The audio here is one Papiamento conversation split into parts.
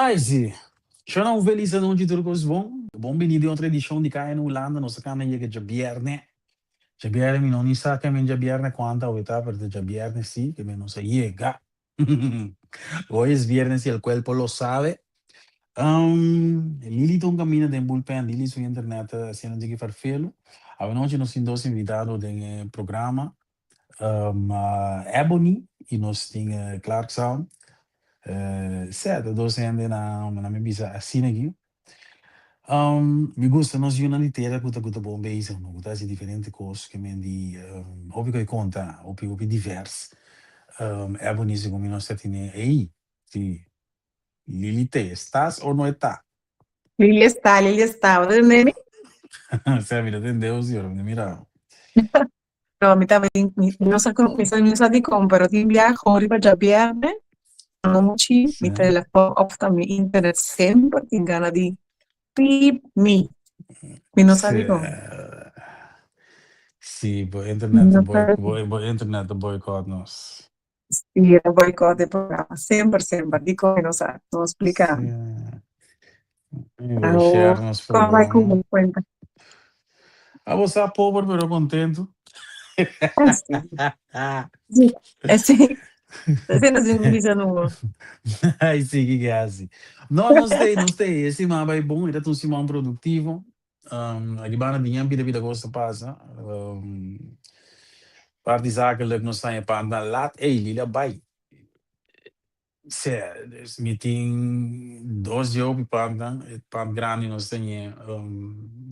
Ai si! Shona un felis anochi tur kos bon. Bon bini den otro edishon di Kaya na Hulanda. Nos a kanda yega djabièrnè. Djabièrnè mi no ni sa ke men djabièrnè kuanta awe ta, pero ta djabièrnè si ke men nos a yega. Hoy es viernes y el cuerpo lo sabe. Lili ta un camina den bullpen. Lili su internet ta haciendo un tiki farfelu. Awanochi nos tin dos invitado den e programa. Ebony y nos tin Clark Sound. Sè, ta dos hende na na mi bisa asina aki. Mi gusta nos yunan di tera ku ta ku ta bon bezig no, ku ta hasi diferente kos ke men di hopi ku e konta, hopi hopi divers. Ebony segun mi nos ta tene ey, si Lili te, estás o no está? Lili está, Lili está. Bo ta tende mi? Sè, mi ta tende bo si, pero mi ta mira bo. No, mi tabatin, mi no sa kon, mi sa mi no sa dikon, pero tin biaha kon riba djabièrnè anochi mi telefòn òf ta mi internet semper tin gana di piep mi. Mi no sa dikon. Sí, bo internet ta boy, bo, bo internet ta boycott nos. Sí, e ta boycott e programa semper, semper. Dikon mi no sa, no splika mi. Mi bai share nos Kon bai ku programa. bo kuenta? Abo sa pober pero contento. Sí. Sí, esei, esei nos tin ku bisa numa. Ai sí, kiko hasi. No, nos stay, nos stay. E siman bai bon, e ta un siman produktivo. Aki banda di ña bida bida kos ta pasa. Parti zakelijk nos ta haña pan na lat. Ey, Lila bai. Sea, dus mi tin dos dje hopi pantnan, e pant grandi nos tene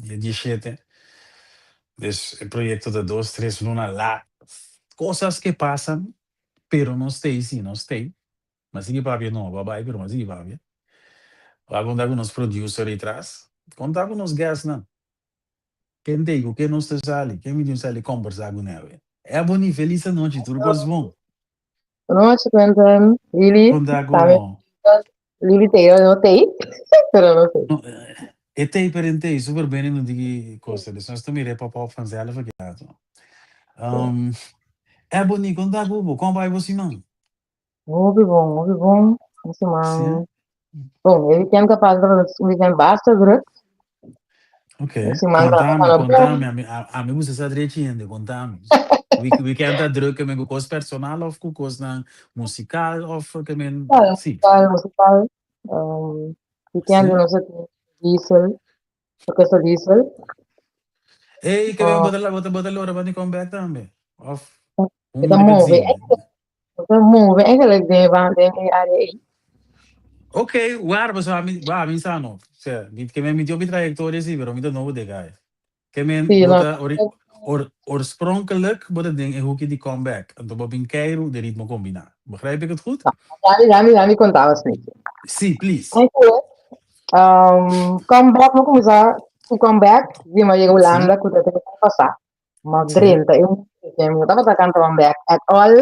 dia dieshete, dus e proyecto ta dos tres luna laat. Cosas que pasan, pero nos ta ei si, nos ta ei. Mi a sigui papia no, bo a bai pero mi a sigui papia. Bo a conta cu nos producer ei tras, conta cu nos guestnan. Ken ta ei, cu ken nos ta sali, ken mi tin sali combersa cu newe. Ebony, feliz anochi, tur cos bon. Nochi, Quentin. Lili, Konta ku tambe. bo. Lili tei o no tei, pero no sei. No, e tei pero en tei super bene no digi cosa. Dus nos ta mira e pop up vanzelf aki rato. Ebony, konta ku bo. Kon bai bo siman? Hopi bon, hopi bon. Un Sí? siman. Bon, e weekend ka pasa tabata un weekend basta druk. Ok, Un siman kontami, tabata bon. kontami. Ami, ami gusta sa drechi hende, kontami. Week, weekend ta druk ke men ku kos personal of ku kosnan musikal of ke men, Musical, sí. musical, musical. Um, weekend Sí? nos a tin Diesel, Orquesta Diesel. Ey, ke men Uh, bota, bota, bota lora bani come back tambe. Of e ta un move, riba e ta move eigenlijk den e ban, den e área ei. Ok, waar, pasobra ami, wa, ami sa no. Osea, mi, ke men mi tin hopi trayectoria si, pero mi ta nobo den kai. Ke men, Sí, bo no. ta ori, or, oorspronkelijk bo ta den e hoekje di comeback, anto bo bin keiru den Ritmo Kombiná. Begrijp ik het goed? Dami, dami, dami konta bo sneetje. Sí, please. Eigenlijk, um, comeback, mi kuminsá ku comeback, di mi a yega Sí. Hulanda ku ta tempu pasá. Ma Sí. drenta e música, mi no tabata canta van back at all.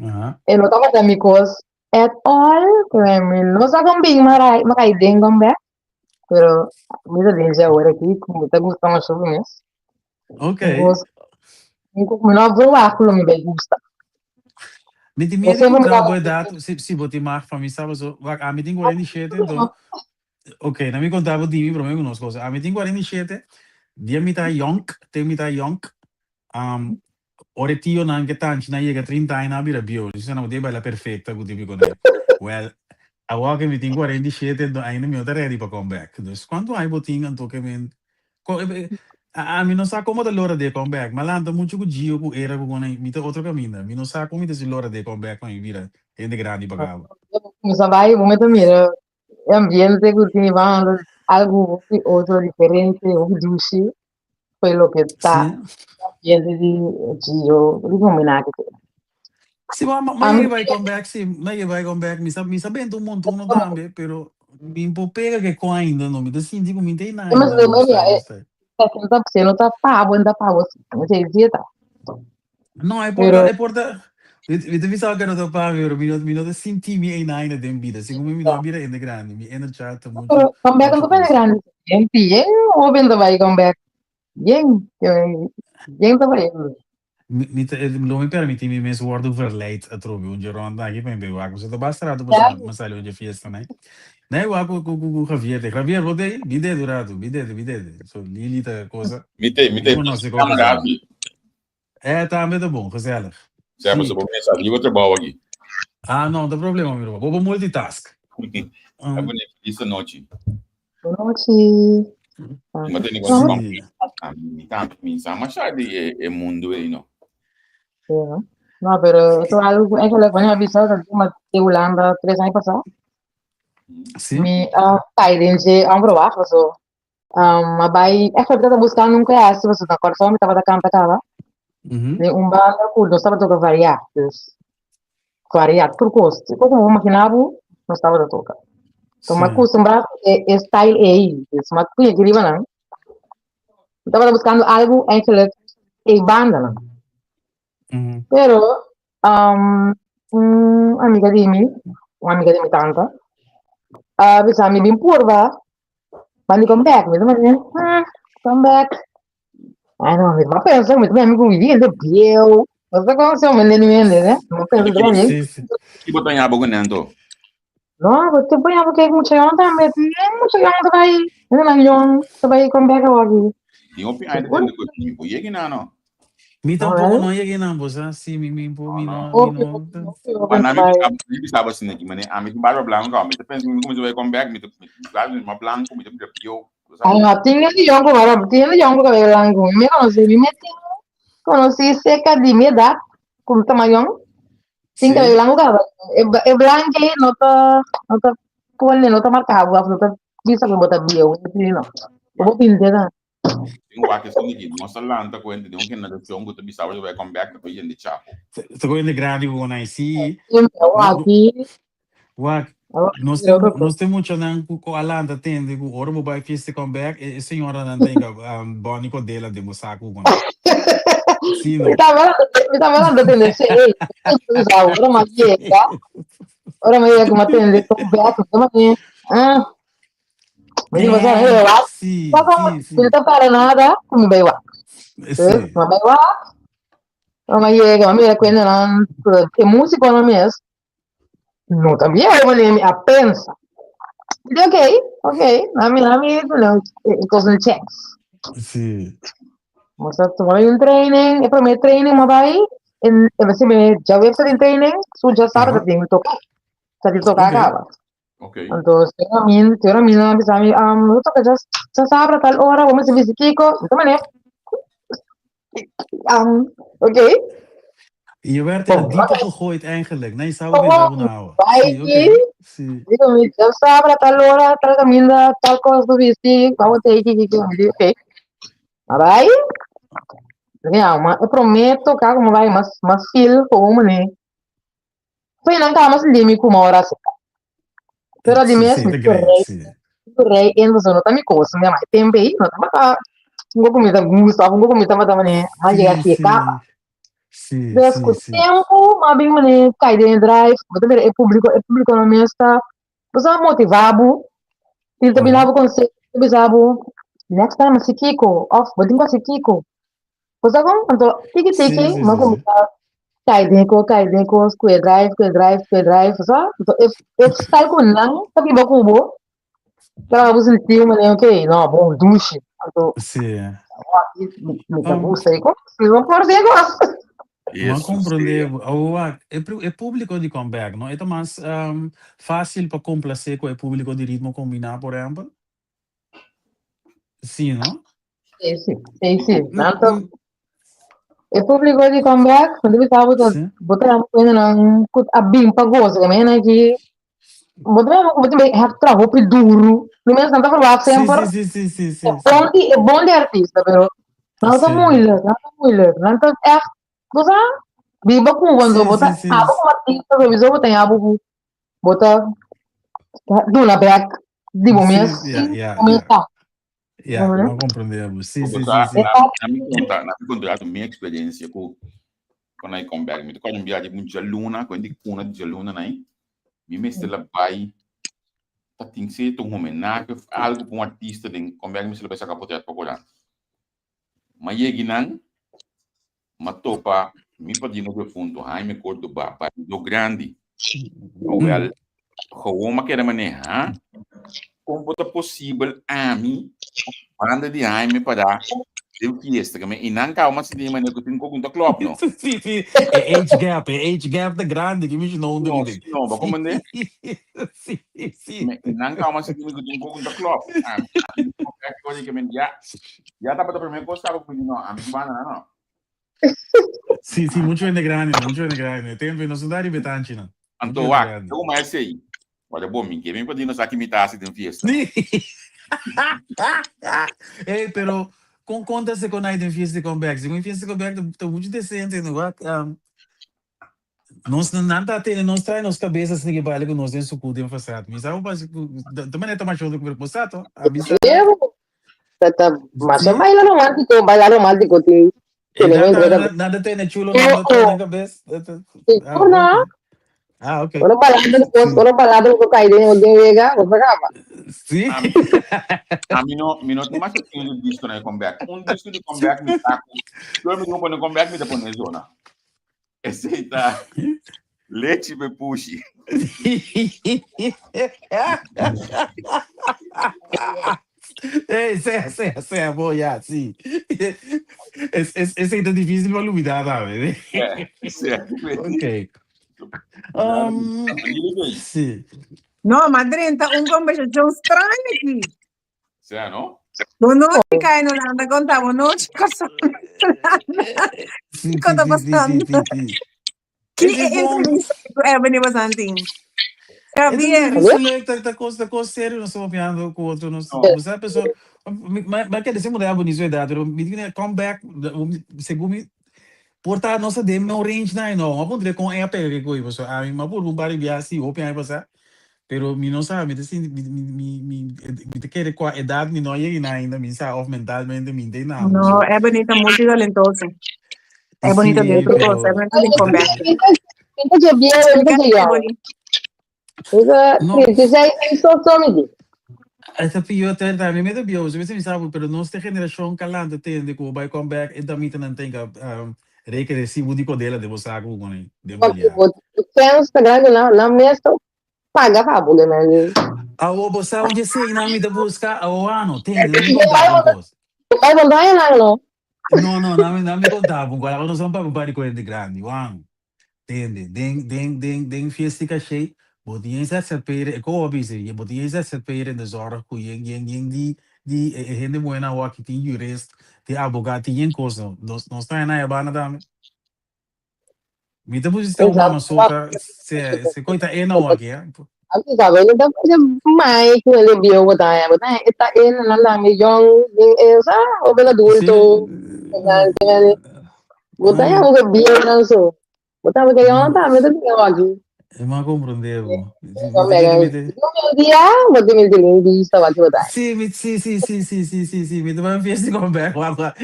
Aha. E no tabata mi kos at all. Ku mi no sa kon bin ma ma kai den van back. Pero mi ta den awor aki, ku mi ta gusta masho mes. Ok. Kos, mi mi no verwacht ku lo mi bai gusta. Mi tin Bo miedo di semper mi puntra tabata bo edat, si, si bo tin mag pa mi sa, paso, wak, ami tin 47, enton, ok, na mi konta bo di mi prome ku nos kosa. Ami tin 47, dia mi ta yonk, te mi ta yonk, um, ora e tionan ke tanchinan yega 30 aña nan a bira bieu. Dicen nan bo tin e baila perfecta ku típico nan. Well, awor ke mi tin 47 enton ainda mi no ta ready pa come back. Dus kuantu aña bo tin anto ke men ko ami no sa komo ta lora di e come back. Mi a lanta muchu ku Gio ku era ku kon mi ta otro kaminda. Mi no sa kon mi ta si lora di e come back pa mi bira hende grandi pa kaba. Kuminsá bai bo mester mira e ambiente ku tin banda algu hopi otro diferente hopi dushi fo'i loke ta ambiente di Gio di kombiná ku keda. Si ma ma yega bai come back si ma yega bai come back mi sa mi sa benta un montono tambe pero mi por pega ke kon ainda no mi ta sinti ku mi ta einan ainda no sta no sta. Se no ta pa bo no ta pa bo si e ta. No, e por ta, e por ta, mi ta bisa que no ta pa mi, pero mi no, mi no ta sinti mi eina den bida. Segun mi, mi no a bira hende grandi. Mi inner child ta mucho, Pero comeback mucho no ta cosa. grandi. Bien, bien joven ta bai comeback. Bien, bien ta bai. Mi, mi ta, lo mi permiti mi mes wordo verleid atrobe un dje rond aki pa mi bay wak. Pasobra ta basta rato pa sa, mi sali un dje fiesta, né? Nee, wak ku ku ku Javier te. Javier, bo te mi dedo rato, mi dedo, mi dedo. So Lili ta cosa. Mi te, mi te. Mi conoce Chama cosa. Gabi. Eh, tambe ta bon, gezellig. Sea, Sí. paso bo mesa riba trabou aki. Ah, no, ta problema, mi ruman. Bo por multitask. Ta boni, feliz anochi. Nochi. Mi tene con No. Sí. Mi ta mi sa masha di e, e mundo ei no. Sí, no? No, pero eso es algo eigenlijk wanneer mi bisa dat ik de Hulanda 3 aña pasá. Sí. Mi a kai den dje onverwacht, so m'a bai echt tabata buskando un clase, paso na Kòrsou mi tabata kanta kaba. Den un banda ku nos tabata toka variá, dus variá tur kos, tur kos ku bo por imaginá bo, nos tabata toka. So mi a kustumbrá ku e style ei, dus mi a pui aki riba nan. Mi tabata buskando algu eigenlijk ei bandanan. Pero un amiga di mi, un amiga di mi tanta, a bisa mi bin purba, mandi come back, mi ta mandi, come back. Ai no, mi ta pensa, mi ta pensa ku mi hende bieu. No sa kon se mi hende, ne? Mi pensa ku mi. Sí, sí. Ki bo ta ña bo ku nan to? No, bo te poña bo kek mucha yòn tambe. Mucha yòn ta bai, hende nan yòn ta bai come back awor aki. Tin hopi aña ta tende ku mi por yega nan no. Mi No, tampoco wel. no yega nan, bo sa. Sí, mi mi mi no mi Hopi, no. hopi, hopi Pa hopi na ta mi bai. bisa mi bisa asina ki mane ami tin barba blanco mi ta pensa mi kuminsa bai come back mi ta mi ta blanco mi ta bira bieu. Ai no, tin hende yòn ku barba, tin hende yòn ku kabelo blanco. Mi konosí, mi me tin konosí serka di mi edat ku ta mas yòn. Tin Sí. kabelo blanco kaba. E, e blanco ei no ta no ta pone, no ta marka bo, no ta bisa ku bo ta bieu, no. Bo pinta ta. Tin wak esaki ki nos ta lanta kuenta di un generashon ku ta bisa bo bai come back ta bai yende chapo. Ta ku hende grandi ku nan sí. Aki. Wak, nos tin nos tin muchanan ku ku a lanta tende ku ora bo bai fiesta come back e señoranan ta hinka Bonnie Cordela den bo saku ku nan. Sí no. Mi tambe lanta tende sí. Ora mi yega, ora mi yega ku mi a tende come back, mi ta mane, ah. Mi di boso, hey, wak. Sí, Pasa, sí, sí. mi no ta para nada, ku mi bai wak. Sí. Mi bai wak. Ora mi yega, mi mira ku hendenan, e músikonan mes, no ta bieu manera mi a pensa. Mi di, ok, ok, na mi, na mi, no, e kos un chèns. Sí. Nos a tuma un training, e promé training mi a bai, en, e mi djaweps ta tin training, su djasabra ta tin toka. Ta tin toka kaba. Ok. Anto, señora mi, señora mi a bisa mi, um, no toca ya, ya sabra tal hora, vamos a bici Kiko. Ito mané. Ok. Je werd in het diepe gegooid eigenlijk. Nee, zou ik Oh, nou. bai, Sí, oké. Sí. Digo, mi, ya sabra tal hora, tal caminda, tal cosa, bici, vamos a ir, Kiko. Ok. Bai. Ja, ma eu prometo, ka como vai, mas, mas feel, como mané. P'e nan kaba sinti mi kuma ora asina. Pero di Sí, mes sí, mi te ku great, rei, sí. ku rei en pasobra no ta mi kos, mi ama e tempu ei no tabata un ku mi ta gusta òf un ku mi tabata manera a yega Sí, si e kaba. sí. Sí, Des sí, ku sí. tempu mi a bin manera kai den e drive, bo ta mira e públiko, e públiko nan mes ta bo sa motivá bo, tin ta bina Aha. bo konseho, ta bisa bo next time hasi kiko òf bo tin ku hasi kiko. Bo sa kon? Anto tiki Sí, tiki sí, mi a sí, sí. kuminsá kai den ko, kai den kos, ku e drive, ku e drive, ku e drive, bo sa? Anto e e style ku nan ta biba ku bo, ta laga bo sinti un manera okey, no, bon, dushi. Anto Sí. mi mi ta gusta e kos, mi no por den e kos. Mi a Eso komprendé sea. bo. Awor, e e públiko di Comeback, no? E ta mas fásil pa komplasé ku e públiko di Ritmo Kombiná, por ehèmpel? Sí, no? Sí, sí, sí, sí. Nan ta, e público di Comeback, mi ta bisa bo ta, bo ta dando cuenta nan ku a bin pa goza, ke menen aki, bo ta mira ku bo tin bai hègt traha hopi duru, mi mes nan ta verwacht semper Sí, sí, sí, sí, sí, e sí. bon di, e bon di artista, pero nan ta moeilijk, nan ta moeilijk, nan ta ègt, bo sa, biba ku bo, anto bo ta, abo komo artista sowieso bo ta abo ku bo ta duna bek di bo mes Sí, ja, ja, bo mes ja. ta. Ja, Bo mi a comprende bo. Sí, Bo sí, sa, sí, sí. na na mi conta, na mi conta mi experiencia cu con ai come back. Mi ta corda un biaha un djaluna, cu di cuna di djaluna nai, mi mester la bai ta tin cierto un homenahe of algo pa un artista den come back, mi mester la bai saca potret pa Corant. Ma yegi nan, ma topa mi padrino defunto Jaime Cordoba, bailador grandi. Awel. Gewoon m'a keda maneha. Kon por ta posibel ami banda di Jaime para den fiesta? Ke i nan kaba mas sinti manera ku tin koko ta klòp no. Sí, sí. E age gap, e age gap ta grandi, ki mishi no No, sí, no, ba komprendé? Sí, sí. Me, i nan kaba mas sinti ku tin koko ta klòp. Ami, ami, ke men ya, ya tabata promé kos kaba ku mi di no, ami ku banda nan no. Sí, sí, mucho hende grandi, mucho hende grandi. Tempo no son dari betanchi nan. Anto wak, yo kuma esei. Wak bo mi ke mi pa di no sa ki mi ta hasi den fiesta. Ey, pero kon konta se kon den fiesta di comeback? Segun fiesta di comeback ta mucho decente, no wak. Nos nan ta tene nos trae nos cabeza asina ke baile ku nos den suku den fasad. Mi sa pa ta manera ta masho ku bo sa to. A mi sa. Ta ta masha baila romántico, baila romántico tin. Nan ta tene chulo nan ta trae nan cabeza. Ah, no. Ah, ok. Ora balada ora balada ku kai den den wega, bo sa kaba. Sí. Ami no, mi no tin masha tin di disco na e comeback. Un disco di comeback mi ta ku. Yo mi tin pone comeback mi ta pone zona. Esei ta lechi pe pushi. Ey, sea, sea, sea, bo, ya, sí. Es, es, esei ta difícil pa lubidá tambe. Sea. Ok. Um, sí. No, ma drenta un conversacion straño aquí. Sea, no? Bon nochi, Kai en Holanda. Konta, bon nochi, Kòrsou. Sí, Kiko ta sí, sí, sí, pasando? sí, sí. Ki Ese e bon. entrevista ku Ebony Basantin? E ta Javier. entrevista leuk, ta, ta kos, ta kos serio nos ta papiando ku otro, nos, No. bo sa peso, mi, ma, ma kere si muda Ebony su edad, pero mi tin come back, segun mi, por ta nos ta den un range na no, ma puntra kon e a pega ke koe, pasobra ami mi a purba un par di biaha si hopi aña pasá, Pero mi no sa, mi ta sinti, mi, mi, mi, mi, mi ta kere kua edat mi no a yega ainda, mi sa of mentalmente mi no na No, Ebony ta multitalentoso. Ebony ta Sí, den otro pero cosa. Ebony ta den comeback. Minta je bieu, minta je jong. Ebony. Minta No. 36 so so mi di. Esa pió ter tambe mi ta bieu, so mi sa pero nos te generacion kalanta tende ku bai come back e damita nan tenga reken recibo di kodela de bo saco ku kone de Porque balia. bo chance ta grande na na mes ta paga pa bo man. Awo bo sa un esei nan mi ta busca awo ano tende nan mi conta un cos. Bai bo gana nan no. No no nan mi nan mi conta un cos, nos a papia un par di cuenta grandi wan. Tende, den den den den fiesta di caché bo tin yen ZZP'er e koe a bisa bo tin yen ZZP'er in de zorg ku yen yen yen di di e hende muhénan awor aki tin jurist, tin abogado, tin yen kos no. Nos nos ta na e banda tambe. Mi ta busca un Exacto. mamazota se se koe ta ena awor aki eh. Antes sabe, ele ta mai ku ele bieu bo ta bo ta e ta ena nan tambe jong den e sa joven adulto. Bo ta ya bo bieu nan so. Bo ta bo jong tambe ta bieu aki. E ma comprende bo. Un dia bo tin mi tin vista wak bo ta. Sí, mi sí, sí, sí, sí, sí, sí, sí, mi ta bai fiesta con back wak.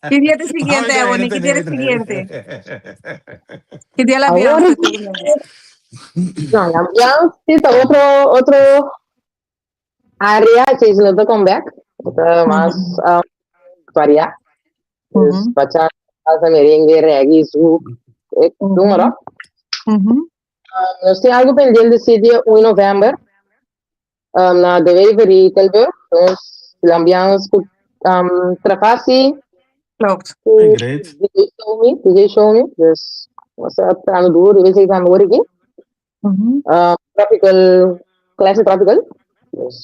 Ki dia ta siguiente, Ebony? Ki dia ta siguiente? Ki dia la Awor Beyoncé ta siguiente? No, la Beyoncé ta otro otro área que no ta comeback. Ta mas varia. Dus bachata, salsa, merengue, reggae, zouk, noem maar op. Nos tin algo pendiente si dia 1 november na De Weverie Tilburg. Nos Lambians ku Trafasi. Klopt. Ku Hey, great. DJ Show Me, DJ Show Me. Dus nos ta trahando duro riba esei tambe ora aki. Tropical, Classic Tropical. Dus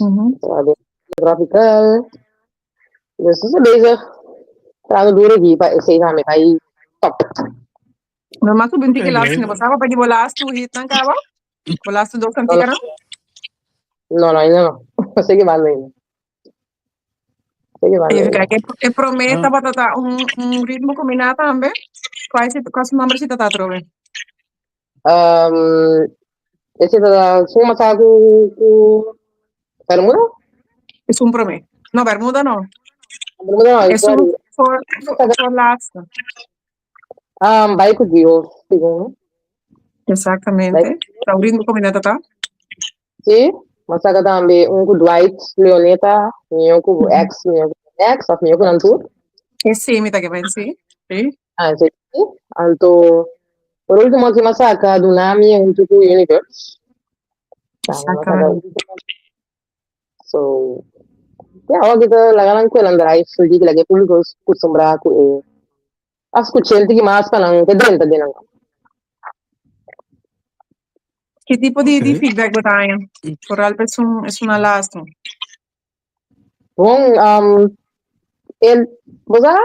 Tropical. Dus nos ta bezig trahando duro aki pa esei tambe bai top. No mas ku binti Ok, ki laatste, great. bo sa pa di bo laatste hit nan kaba? Bo laatste dos kantika nan? No, no, ainda no. No sé ke banda ainda. Sé ke banda Even ainda. kijken. E promé Ah. tabata ta un, un ritmo kombiná tambe. Kual si, kual su nomber si tata atrobe? Ese ta suma sa ku ku Bermuda? Es un promé. No, Bermuda no. Bermuda no, Es un sorry. voor, voor laatste. Bai ku Dios, segun. Exactamente. Ta un ritmo kombiná tata? Sí, m'a saka tambe un ku Dwight Leoneta, mihó ku bo ex, mihó ku mi ex, òf mihó ku nan tur. E sí, mi ta ke bai sí. Sí. Ah, sí. Anto, por último aki m'a saka Dunami huntu ku Universe. Exactamente. So, ja, awor aki ta laga nan kuelan drive di laga e público kustumbrá ku e a skuch'é un tiki mas pa nan te drenta den nan. Ki tipo di, di Ok. feedback bo ta haña? Vooral pa esun, esun laatste. Bon, el, bo sa,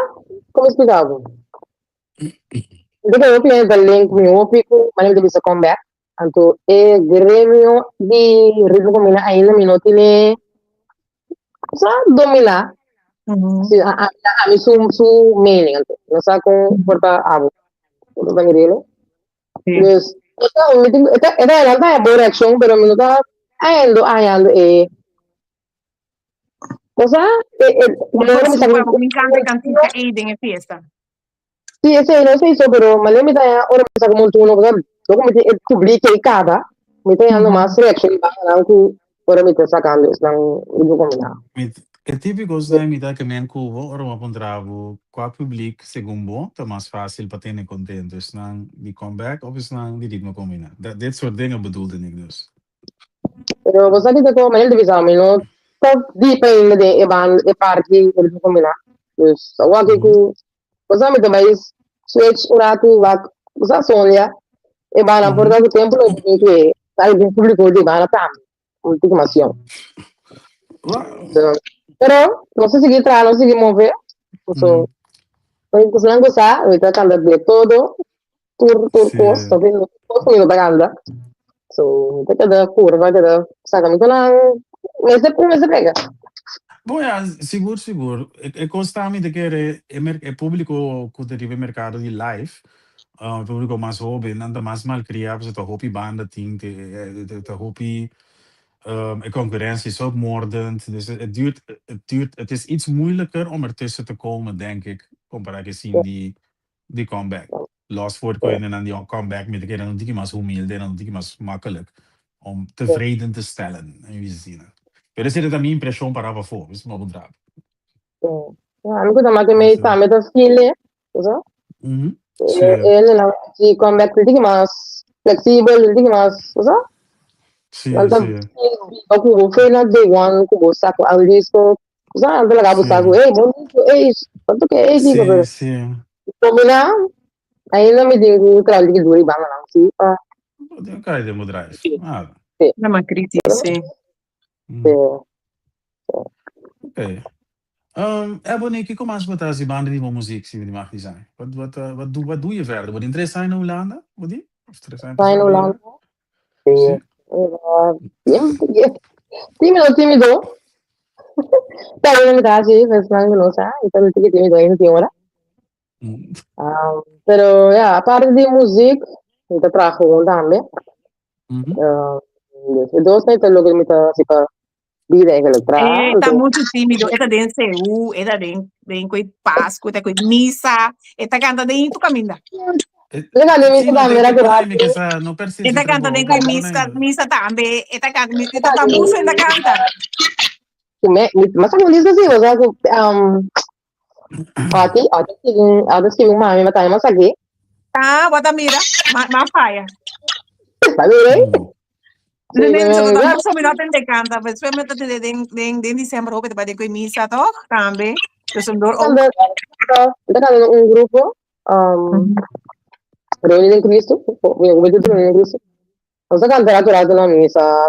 kon expliká bo? Mi ta hopi hende ta link mi hopi ku manera mi ta bisa comeback. Anto e gremio di Ritmo Combina ainda mi no tine sa dominá. Si a, a, a mi su, su mening anto. No sa kon por ta abo. Por ta mirele. Dus, mi tin, e ta, e ta, e ta bon reaccion, pero mi no ta hañando, hañando e Cosa, manera mi sa Mi encanta cantica ei den e fiesta. Sí, esei no esei so, pero manera mi ta haña ora mi sa como uno, cosa, loco mi tin e publico ei caba, mi ta hañando mas reaccion di bandanan cu ora mi ta sacando esnan ritmo combina. Mi, e típico esnan mi ta kemen cu bo ora bo a puntra bo cua publiek segun bo ta mas fácil pa tene contento, esnan di comeback of esnan di ritmo combina? Dat, dit soort dingen bedoelde ik dus. Pero bo sa kita ko manera ta bisa mi no ta deep ainda den e ban e parti ritmo combina. Dus awor aki ku bo sa mi ta bai switch un ratu wak bo sa Sonia e banda por ta ku tempu lo tin ku e algun publico di banda tambe un tiki mas yong. Pero nos ta sigui traha nos ta sigui move so ku nan gusta mi ta kanta de todo tur tur kos ta bin kos ku mi no ta kanta so mi ta keda kurva keda saka mi konan mester ku mester pega. Bon ya sigur sigur e kos ta mi ta kere e mer e publico ku ta riba e merkado di live e publico mas hoben nan ta mas malkria pasobra ta hopi banda tin ta hopi e concurrentie is ook moordend dus het duurt het duurt het is iets moeilijker om ertussen te komen denk ik compara ku esei di di comeback. Los voor ku hendenan di comeback mi ta kere un tiki mas humilde en un tiki mas makkelijk om tevreden te stellen en wis asina. Pero esei ta mi impreshon para pafó, wis mi a puntra bo. Ja, mi ku ta maki mi tambe ta feel e, bo sa? Sí. E hendenan di comeback un tiki mas flexibel, un tiki mas, bo sa? Sí, Nan ta sí. feel biba ku bo fe na day one ku bo sa ku al disco Sa anto laga bo sa ku ey bon disco ey tanto ke ey kiko pero Sí, sí. kombiná ainda mi tin ku traha un tiki duru i banda nan si pa Bo tin ku kai den bo drive. Ah. Sí. Na man kritisch, sí. Sí. Ok. Ebony, kiko mas bo ta hasi banda di bo muziek, si bo di mag di sa? Wat, wat, wat, wat doe je verder? Bo tin tres aña na Hulanda, bo di? Of tres aña Aña pasá na bo Hulanda. yega? Sí. Bien, bien. Tímido, tímido. Está bien, mi casa, sí, pues no, no sa, y también tiki tímido ahí no tiene hora. Pero ja, aparte di muziek, mi ta traha gewoon tambe. Dus e dos ta loke mi ta hasi pa bida eigenlijk, traha. E ta mucho tímido, e ta den CU, e ta den den koe Pascu, e ta koe misa, e ta canta den tu caminda. E ta den misa tambe, ra ku Mi ke sa, no per E ta canta den koe misa, misa tambe, e ta canta, e ta tambuso e ta canta. Me, mi, mas un disco sí, o sea, ku, ati, ati escribí, ati escribí un mami, ma también mas aquí. Ah, bota mira, ma, ma falla. Está bien, eh? Sí, nee, nee, nee, so mi no atende canta, pero después me atende den, den, den diciembre hoop ik bij de misa toch? Tambe. Dus een door ook. Ta canta un grupo, Reunión en Cristo, Reunión en Cristo. Nos ta canta rato rato na misa,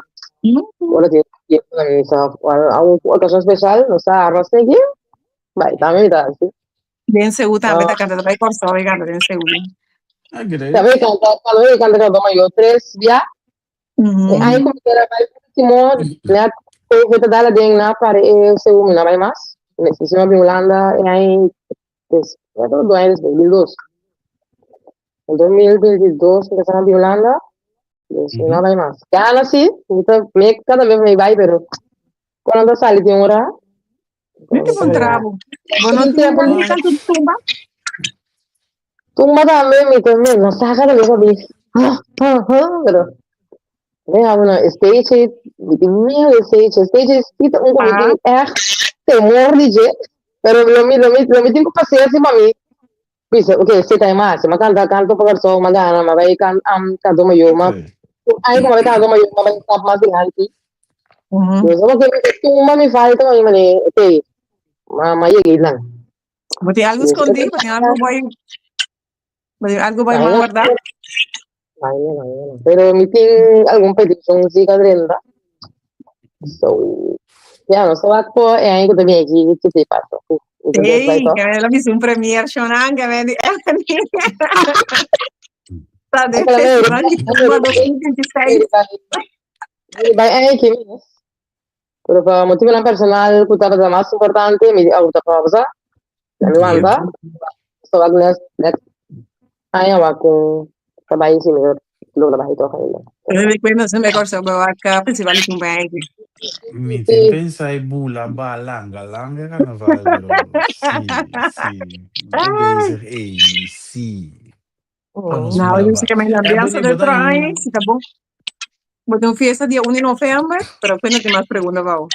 ora tin fiesta na misa, algun ocasión special, nos ta arma steki, bai, tambe mi ta hasi. Den Seú tambe ta canta, ta bai Kòrsou e canta den Seú. Ah, great. Tambe canta, tambe canta canta mayor tres bia. E aña ku mi kera bai último, net COVID ta dala den na para e Seú mi no bai mas. Mi a bin Hulanda e aña des, ya ta dos aña despues, 2002. En 2022 mi a bin Hulanda, dus mi no bai mas. Gana si, mi ta, mi kada bes mi bai, pero cuando ta sali tin ora, Mi te puntra bo. Bo no tin gana di canta un tumba? Tumba tambe mi ta mi no sa kada bes abi ha ha ha pero mi habo na stage mi tin miedo di stage stage si ta un ku mi tin echt temor di dje pero lo mi lo mi lo mi tin ku paciencia pa mi bisa okay si ta e mas mi a canta canto pa Kòrsou mi a gana mi a bai canta mayor mi a. Ai como me cago, mas eu stap mas dilanti. Dus ako kaya tumba mi falta mi mane, okay. Ma ma yega lang. Bo tin algo skondí? Bo tin algo bai Bo tin algo bai man wardá? Ay, no, no, no. Pero mi tin algun peticion sí ka drenta. So, ja, nos ta wak po e aña ku ta bin aki ki te pasa. Ey, que me la hizo un premier shonan, que me di Ta de festival di Tumba 2026. Bai aña aki mes. Pero pa motivonan personal ku tabata mas importante, mi di auto pausa. Na mi wanta. So wak next next aña wak ku ta bai si mi logra bai toch ainda. Pero mi cuenta se me corso ba wak festival di Tumba aña aki. Mi tin pensa e bula ba langa langa carnaval bro. Si, si. Mi ta bezig ey, si. Pa nos Nou, bula yo ba. sé que me la Ebony, ambianza del bo ta trae, un si ta bon. Bo tin un fiesta dia 1 di november, pero apenas tin mas pregunta bou.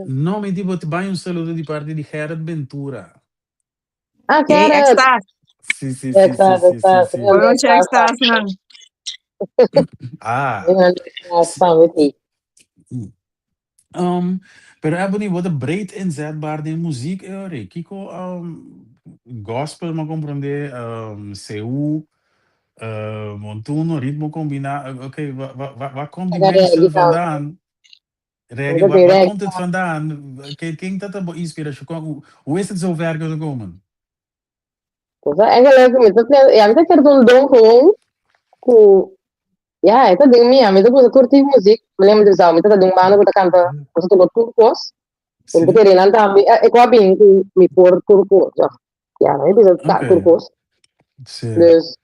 No, mi di bo te bai un saludo di parti di Gerrit Ventura. Ah, Hey, Gerrit. extras. Sí, sí, sí, sí, Extras, sí, sí, extras. sí. Buenas noches, extras, man. Ah. Pero Ebony, bo ta breed inzetbaar den muziek, eh, ori. Kiko gospel m'a comprende, CU, montuno, ritmo combina, oké, wa, wa, waar komt die mengsel vandaan? Reggae, waar komt het vandaan? Ken ta bo inspiracion? Hoe is het zover kunnen komen? Pues eigenlijk, mi ta ja, mi ta kere un don gewoon ku ja, e ta den mi, mi ta gusta tur tipo muziek. Mi lembra di bisao, mi ta den un banda ku ta kanta, nos ta toka tur kos. Mi ta kere nan tambe, e ku a bin ku mi por tur kos. Ja, ja, mi bisa ta tur kos. Dus,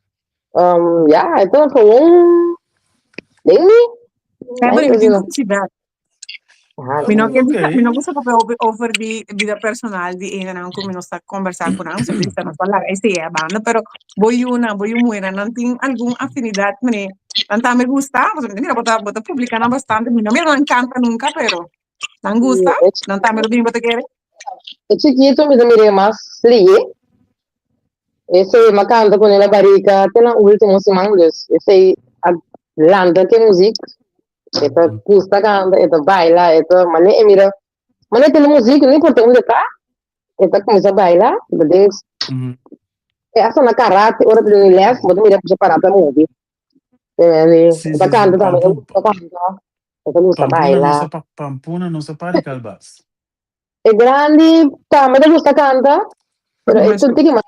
ja, e ta gewoon den mi. Ja, maar ik denk dat Mi no ke bisa, mi no gusta papia hopi over di bida personal di hendenan ku mi no sa kombersá ku nan, so bisa nos ta laga esei a banda, pero bo yunan, bo yu muhernan nan tin algun afinidat mane nan tambe gusta, pasobra mi ta mira bo ta bo ta publiká nan bastante, mi no mira nan kanta nunka, pero nan gusta, nan tambe lo bini bo ta kere. E chikitu mi ta mir'é mas lié, esei m'a kanta ku ne na barika te na ultimo siman, dus esei a lanta ke muzik. E ta gusta canta, e ta baila, e ta mane e mira, mane tene muziek, no importa unda e ta, e ta cuminsa baila, e ta den, e hasta na karate, ora ta den les, bo ta mira pusha para ta movi. E ta canta tambe, e gusta canta, e ta gusta baila. Pampuna no sa pari calbas. E grandi tambe ta gusta canta, pero e ta un tiki mas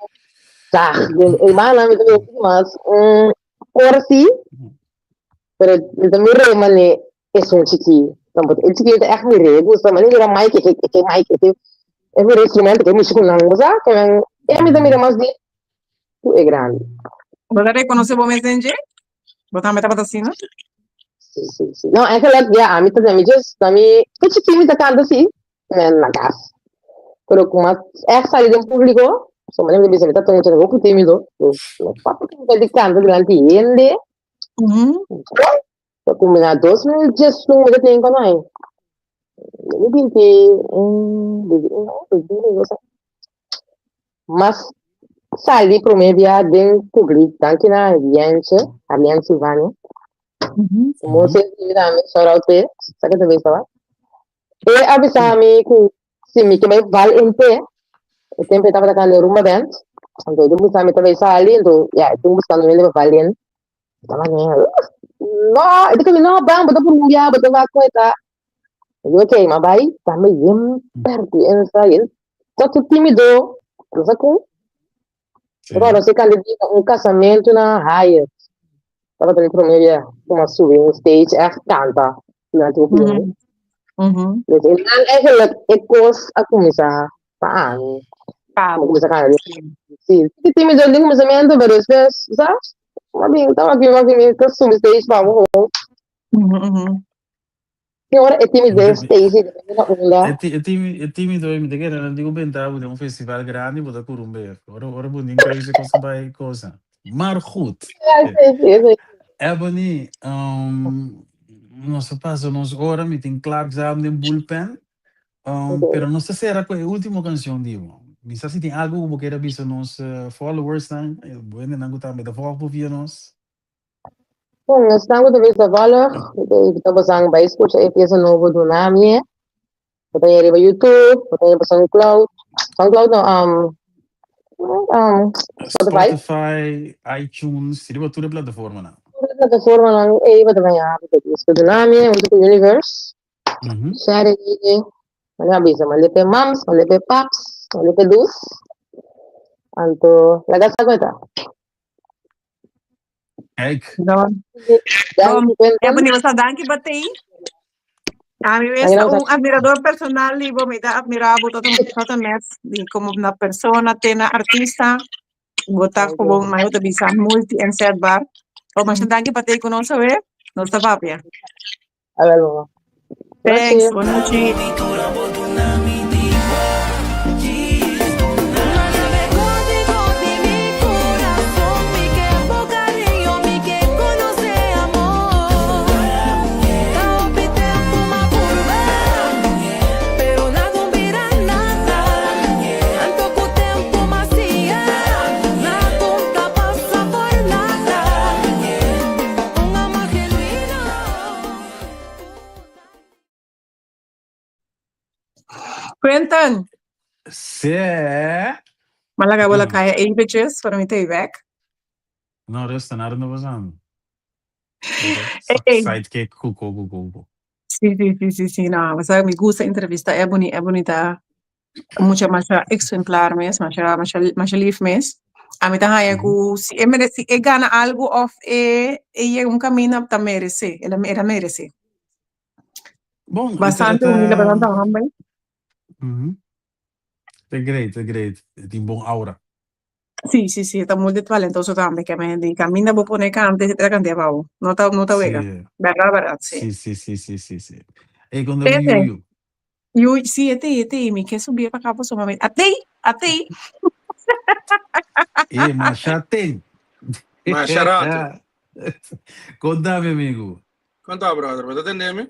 zacht. E banda mi ta mira un tiki mas ora si, pero mi ta mira mane esun chiki. Tampoco e chiki ta echt mira, e gusta mane mira mic, e ke mic, e ke e mira instrumento, e ke mishi ku nan, bo sa? Ke men e mi ta mira mas di ku e grandi. Bo ta reconoce bo mes den dje? Bo tambe tabata asina? Sí, sí, sí. No, eigenlijk, ja, ami ta mi just, ami, te chiki mi ta kanta sí, men na kas. Pero kuma echt sali den público, so manera mi ta bisa, mi ta ta mucha hopi tímido. Dus, no papia ku mi ta di kanta dilanti hende. Ta kumina 2011 mi ta tin kono ai. 2021, 21, 22, Mas sali prome bia den publiek danki na Jentje, Arlene Silvania. Mo senti tambe shout out pe, sa ke ta bisa wa. E a bisa mi ku si mi ke bai val in pe, e tempo e tabata kanda rumba band, anto e bisa mi ta bai sali, anto ya, e tin buskando hende pa val in. Taba ne, no, e ta kami no, ban, bo ta purumbia, bo ta wak kon e ta. Mi di ok, ma bai, tambe yen pertiensa, yen tot timido, no sa kon. Pero nos e kanda di un casamentu na Hyatt. Tabata mi prome bia ku m'a subi un stage echt kanta durante hopi hende. Dus e nan eigenlijk e kos a kuminsá pa ami. Pa M'a kuminsá kanta. Sí, tiki timido den kuminsamentu, pero despues, sa, m'a bin, taba aki, m'a bin, mi ta subi stage pa bo. Ki ora e timidez Stacy depende na unda. E ti e timi e timido mi ta kere nan dico benta bo den un festival grandi bo ta cura un bef. Ora ora bo nin keuze cosa bay cosa. Maar goed. Ja, Stacy, esei. Ebony, nos a pasa nos ora, mi tin Clark Zam den bullpen. Pero nos ta cera cu e ultimo cancion di bo. Mi sa si tin algo cu bo kier a bisa nos followers nan, e bo hendenan cu tambe ta volg bo via nos. Bon, esnan ku ta bisa vòlg, mi ta bosan bai skucha e piesa nobo Duna Mi. Bo ta haña riba YouTube, bo ta haña pa SoundCloud, SoundCloud no, um, um, Spotify. Spotify, iTunes, riba tur e plataformanan. Tur e plataformanan ei bo ta haña bo ta disko Duna Mi huntu ku Universe. Share e, mane a bisa, mande p'e mams, mande p'e paps, mande p'e dus. Anto, laga sa ku e ta. Kijk. No. Danki, Quentin. Ebony, basta danki pa tei. A mi Ay, ta no, un admirador personal di bo, mi ta admira bo tot tot en met, di como na persona te na artista. Bo ta Danki. gewoon, maar bo ta bisa multi-inzetbaar. Oh, masha danki pa tei ku nos awe. Nos ta papia. Awel, mama. Thanks, bon nochi. Quentin. Sí. Malaga bola kaya eventjes, para mi te back. No, rustig, nada no pasando. Hey. Sidekick, cuco, cuco, cuco. Sí, sí, sí, sí, sí, no, o mi gusta entrevista Ebony, Ebony ta mucha masha exemplar mes, masha, masha, masha lief mes. A mi ta haña ku si e mere, si e gana algu of e, e yega un kaminda ta meresé, el a, el a meresé. Bon, e ta, e Bastante ta, humilde, bastante humble. Mhm. Ta great, ta great. E tin bon aura. Sí, sí, sí, e ta multitalentoso tambe, ke men di kaminda bo pone kante, e ta kant'é pa bo. No ta, no ta wega. Sí. Bèrdat, bèrdat, sí. Sí, sí, sí, sí, sí, sí. Ey, konta ku Tete. Yuyu. Yuyu, sí, e t'ei, e t'ei, mi ke subié pa ka pasobra mi, a t'ei, a t'ei. E masha ten. Masha rato. Konta mi amigu. Konta brother, bo ta tende mi?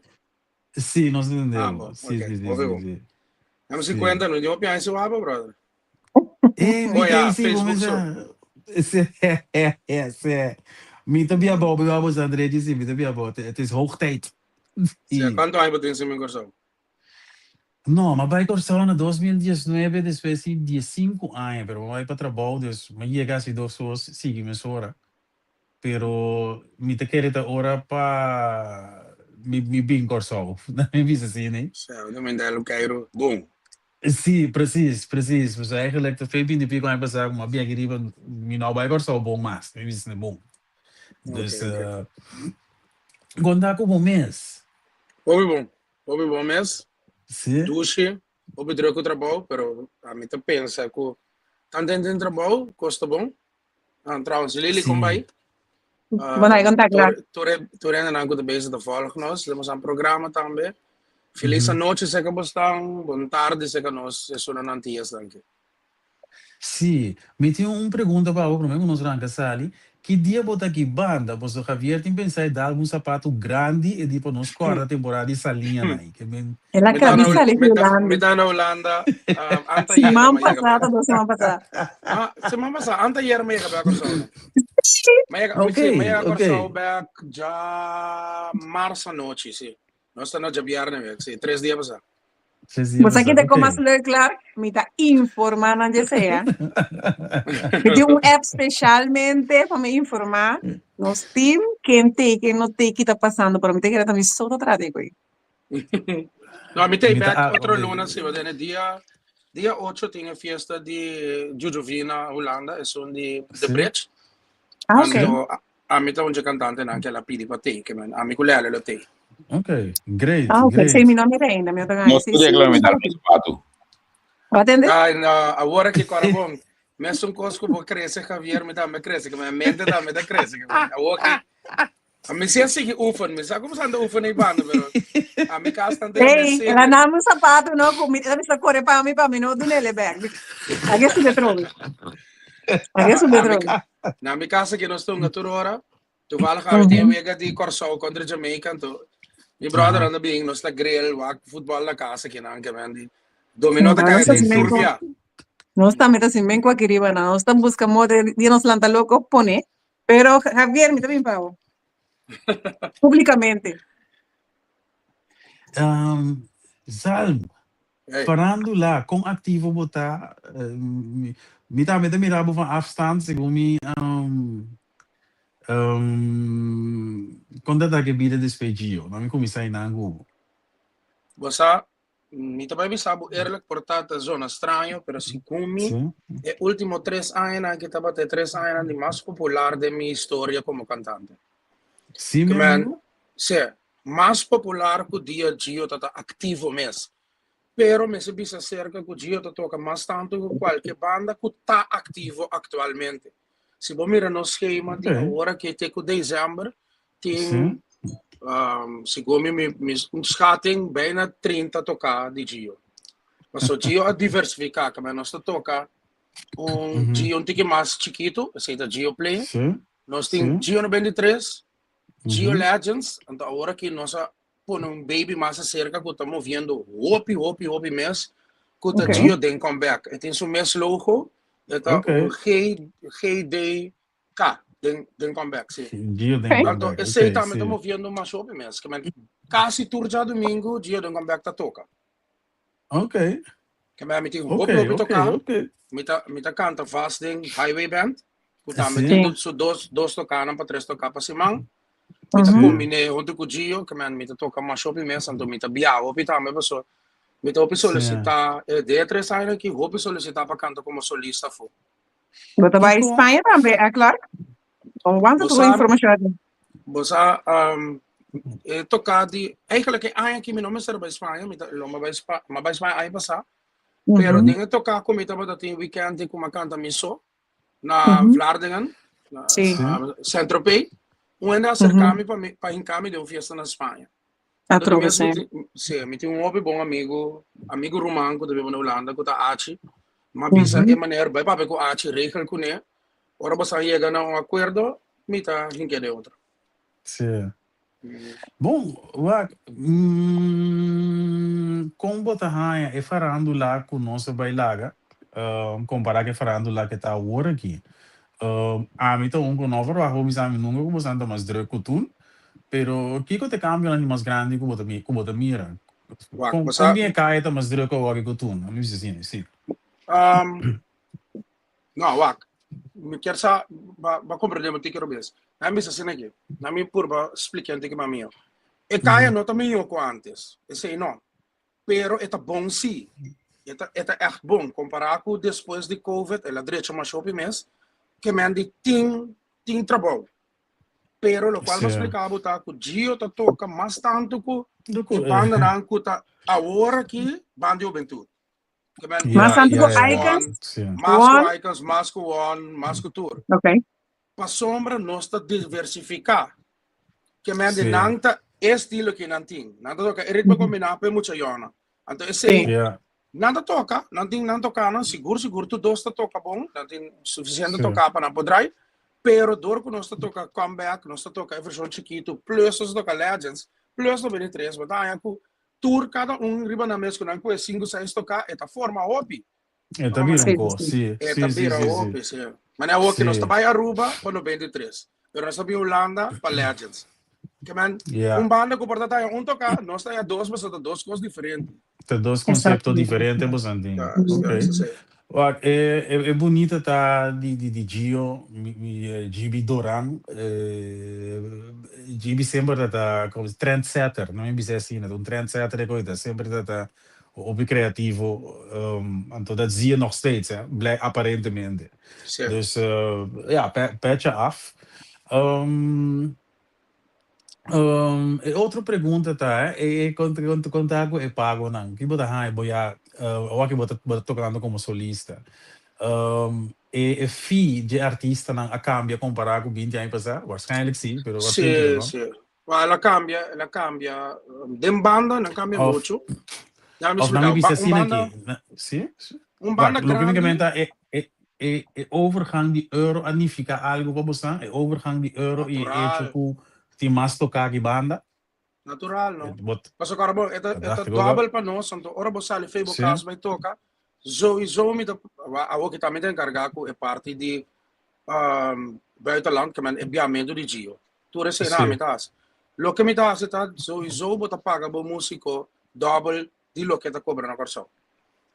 Sí, nos ta tende Ah, bo. bo, Sí, ok, sí, sí, hopi sí, bon. sí. Dame Sí. 50, no tin pian si wapa, brother. Eh, mi Oh ta ya, sí, bo Facebook so. mesa. Sí, sí. Mi ta bia bo, bia bo, André, sí, mi ta bia bo. Het is hoog tijd. Sí, kuantu aña bo tin sin bin Kòrsou? No, m'a bai Kòrsou na 2019 despues di diesinku aña, pero m'a bai pa trabou, dus m'a yega hasi dos os sigui mesora. Pero mi ta kere ta ora pa mi mi bin Kòrsou, na mi bisa asina. Sí, bo ta manda el Cairo, bon. Sí, precies, precies. Pues eigenlijk ta fe binti pico aña pasá ku m'a biaha aki riba, mi no a bai Kòrsou bon mas, mi bisa asina bon. Dus, Ok, ok. kon ta ku bo mes? Hopi bon, hopi bon mes. Sí. Dushi, hopi druk ku trabou, pero ami ta pensa ku tantu hende den trabou, kos ta bon. Ah, trouwens, Lily, kom Sí. bai. Bon, hij komt daar klaar. Tur, tur, tur hendenan ku ta bezig ta volg nos. Tenemos un programa tambe. Feliz anochi seka bo stan, bon tarde seka nos, esunnan nan tias danki. Sí, mi tin un pregunta pa bo promé ku nos ranka sali. Ki dia bo ta aki banda? Pasobra Javier tin pensá e dal un sapatu grandi e di pa nos kòrda temporada di saliñanan ei. Ke men. El a Mi ta kabi na, sali mi ta, Hulanda. mi ta na Hulanda, um, anteayer Siman mi a yega pasá bèk. ta dos siman pasá. Ah, siman pasá, anteayer mi a yega bèk Kòrsou. Mi a yega, Ok, sí, mi a yega ok. Kòrsou bèk djamars anochi, sí. Nos ta na djabièrnè wek, sí, tres dia pasá. Tres dia Bo sa pasá, kita ok. kon mas leuk, Clark? Mi ta informá nan dje sea. Mi tin un app specialmente pa mi informá nos team ken t'ei, ken no t'ei, ki ta pasando, pero mi ta kere ta mi so ta trata e koe. No, mi t'ei Mi ta bèk ah, otro ok. luna, sí, bo tene dia, dia ocho tin e fiesta di Jujuvina Hulanda, esun di The Sí. Bridge. Ah, ok. Anto, Ami ta un dje kantantenan ku el a pidi pa tei, ke men ami ku Lele lo tei. Ok, great, Ah, ok. great. Sí, mi no mira ainda, mi no ta gana. Nos Sí, por sí, regla mi mi no dar mi zapato. Wat tende? Ai, no, awor aki kòrda bon. Mesun kos ku bo krese, Javier, mi tambe krese, ke mi mente tambe ta krese. Ke men awor aki, ami si a sigui oefen, mi sa ku anda oefen ei banda, pero ami kas tan den Hey, mes el a secret. na mi zapato, no, ku mi, el a bisa kore pa mi, pa mi no dunele bek. Ake sube trobe. Ake sube Ami, trobe. Na mi casa aki nos ta hunga tur ora. Toevallig awe tin wega di Kòrsou kontra Jamaica, anto mi brother anda bin, nos ta grill, wak futbòl na casa aki nan, ke men di dominó ta Nos kai ta den sin tur men bia. Nos tambe ta sin men ku aki riba nan. Nos ta buska moda di nos lanta loko pone. Pero Javier, mi ta bin pa bo. Públikamente. Zalm, Hey. Farándula, kon aktivo bo ta? Mi tambe ta mira bo van afstand, segun mi, kon ta ta ke bida despues Gio? Nan mi kuminsá einan ku bo. Bo sa, mi ta bai bisa bo eerlijk, por ta ta zona straño, pero segun mi, e último tres añanan aki tabata e tres añanan di mas popular den mi historia komo kantante. Sí, mi Ke men, amigo? sí, mas popular ku dia Gio ta ta aktivo mes. Pero mester bisa aserka ku Gio ta toka mas tantu ku kualke banda ku ta aktivo aktualmente. Si bo mira nos skema di awor aki te ku desèmber, tin segun mi mi schatting bijna 30 toká di Gio. Paso Gio a diversifiká, kaba nos ta toka un Gio un tiki mas chikitu, esei ta Gio Play. Nos tin Gio 93, Gio Legends, anto awor aki nos a pone un baby mas acerca cu ta moviendo hopi, hopi, hopi mes, cu ta Gio den comeback. E tin su mes logo, e ta un G, GDK, den, den comeback, si. Gio den Anto, comeback, esey ok, tambe ta si. moviendo mas hopi mes. Ke men, casi tur djadomingo Gio den comeback ta toca. Ok. Ke men, mi tin Ok, hopi, hopi ok, toca. ok. Mi ta, mi ta canta vast den Highway Band, cu tambe Si. tin su dos, dos tocanan pa tres toca pa siman. Mi ta kombiné huntu ku Gio, ke men mi ta toka mas hopi mes, anto mi ta biaha hopi tambe paso mi ta hopi solisitá e den e tres aña aki hopi solisitá pa kanta komo solista afó. Bo ta bai Spaña tambe, eh Clark? Bo wanta Bo tur sa, informashon aki. bo sa e toka di, eigenlijk e aña aki mi no mester bai Spaña, mi ta lo mi a bai Spa, mi a bai Spaña aña pasá, pero den e toka ku mi tabata tin weekend ku mi a kanta mi so, na Vlaardingen, na Saint-Tropez, un hende a acerca mi pa mi pa hinca mi den un fiesta na Spaña. Atrobe, Entonces, sí. mi tin, sí, mi tin un hopi bon amigo, amigo ruman ku ta biba na Hulanda ku ta Achi. Mi a bisa e meneer bai papia ku Achi, regel kuné. Ora boso a yega na un akuerdo, mi ta hink'é den otro. Sí. Bon, wak, kon bo ta haña e farándula ku nos a bai laga, kompará ku e farándula ku ta awor aki? Ami ta un ku no verwagt bo bisa mi nunka ku boso ta mas drùk ku tur, pero kiko ta e kambionan di mas grandi ku bo ta ku bo ta mira? Wak, Kon bo kon sa. bien e kaya ta mas drùk awor ku tur? Ami bisa asina, si. No, wak. Mi kier sa, ba, ba comprende mi tiki robes. Na mi bisa asina aki. Na mi purba splica un tiki mas miho. E kaya no ta miho ku antes. Esei no. Pero e ta bon si. E ta, e ta echt bon. Compara ku despues di Covid, el a drecha masha hopi mes. Ke men di tin, tin trabou. Pero lokual mi a splika bo ta ku Gio ta toka mas tantu ku e bandanan ku ta awor aki banda di hubentud. Mas tantu ku Icons? Mas ku Icons, mas ku One, mas ku tur. Ok. Pasobra nos ta diversifiká. Ke men di nan ta e estilo ke nan tin. Nan ta toka e ritmo kombiná pa e mucha yòna. Anto esei nan ta toka, nan tin nan tokánan, sigur sigur tur dos ta toka bon, nan tin sufisiente toká pa nan por drai. Pero dor ku nos ta toka Comeback, nos ta toka e vershon chikitu, plus nos ta toka Legends, plus 93, bo ta haña ku Tur kada un riba nan mes ku nan kue sinku seis toká e ta forma hopi. E ta bira un kos, si. E ta bira hopi, si. Manera awor ku nos ta bai Aruba pa 93, pero nos ta bin Hulanda pa Legends. Ke men, un banda ku por ta taña un toká, nos taña dos pasobra ta dos kos diferente. Ta dos konsepto diferente boso tin. Ok. Wak, e e bunita ta di di di Gio, mi mi GB Doran, GB semper ta ta como trendsetter, no mi bisa asina, ta un trendsetter e koe ta, semper ta ta hopi creativo, anto dat zie je nog steeds hè, blij aparentemente. Dus ja, petje af. E otro pregunta ta, e kon kon ta ku e pagonan? Ki bo ta haña bo ya awor ki bo ta bo ta tokando komo solista? E e fee dje artistanan a kambia kompará ku binti aña pasá? Waarschijnlijk si, pero wat think je Sí, ervan? sí. Well, el a kambia, el a kambia. Den banda nan kambia Of mucho. Ya mi of nan explica, mi bisa un asina banda, aki, na si? un Wak, banda loke mi ke grandi, menta e e e e overgang di euro a nifiká algu pa bosan? E overgang di euro i e echo natural, ku tin mas toká ki banda? natural no. Bo Pasobra ora bo, e ta, ta e ta dacht ik ook al. dòbel pa nos, anto ora bo sali fei bo Sí. kas bai toka, sowieso mi ta, wa- awor ki tambe ta enkargá ku e parti di um, buitenland, ke men e biamentu di Gio. Tur esei mi ta hasi. Loke mi ta hasi ta sowieso bo ta paga bo músiko dòbel di loke ta kobra na Kòrsou.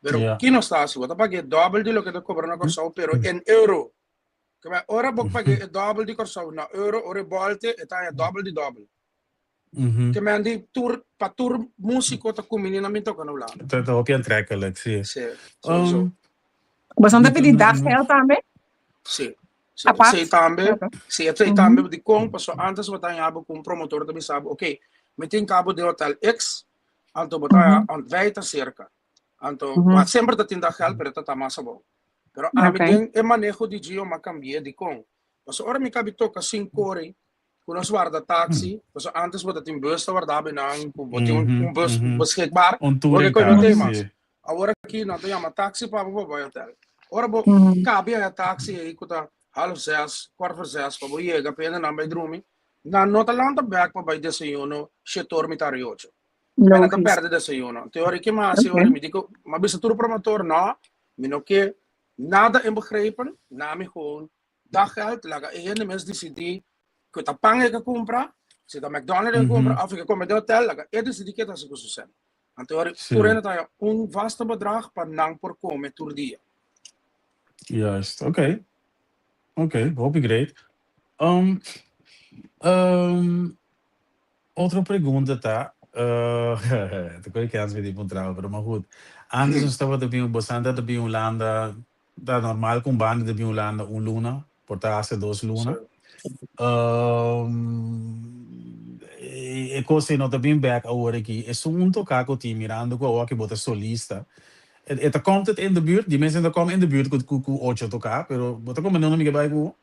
Pero ki nos ta hasi? Bo ta pag'é dòbel di loke ta kobra na Kòrsou, pero en euro. Kaba ora bo pag'é e dòbel di Kòrsou na euro, ora e bòlte e ta haña dòbel di dòbel. Ke men di tur pa tur músiko ta kumini na bin toka na Hulanda. Ta hopi aantrekkelijk, si. Si, sowieso. Boso ta pidi daggeld tambe? Si. Si, Apart? esei tambe, Ok. si, esei tambe dikon, pasobra antes bo ta haña bo ku un promotor ta bisa bo, ok, mi tin kabo den hotel X, anto bo ta haña, wij ta serka. Anto, wak semper ta tin daggeld, pero e ta ta mas abou. Pero ami den e maneho di Gio m'a kambi'é dikon. Pasobra ora mi kabi toka sin kore, ku nos warda taxi, pasobra antes bo ta tin bus ta warda binan, ku bo tin un bus beschikbaar, Un bo touring ke koe no car, tin mas. si. Awor aki nan ta yama taxi pa bo pa bai hotel. Ora bo kabi aya taxi ei ku ta half zes, kwart voor zes pa bo yega pa hende nan bai drumi, nan no ta lanta bek pa bai desayuno shetor mitar i ocho. Nan ta Logisch. perde desayuno. Te ora ke mi hasi ora mi di ku mi a bisa tur promotor no, mi no ke nada inbegrepen, na mi gewoon daggeld, laga e hende mes disidí ku ta pan e ke kumpra, si ta McDonald e ke kumpra òf e ke kome den hotel, laga e disidí ke ta hasi ku su sèn. Anto ora tur hende ta haña un vaste bedrag pa nan por kome tur dia. Juist, oké. Oké, hopi great. Um, um, otro pregunta ta, ta koe kens mi di puntra, pero maar goed. Antes nos tabata bin, bosan tabata bin Hulanda Ta normal ku un banda ta bin Hulanda un luna, por ta hasta dos luna. E kos ei no ta bin bek awor aki. Esun un toká ku tin mirando ku awor ku bo ta solista. E ta komt het in de buurt? Di mes e ta kom in de buurt ku ku ocho toká, pero bo ta komende unda mi ke bai ku bo?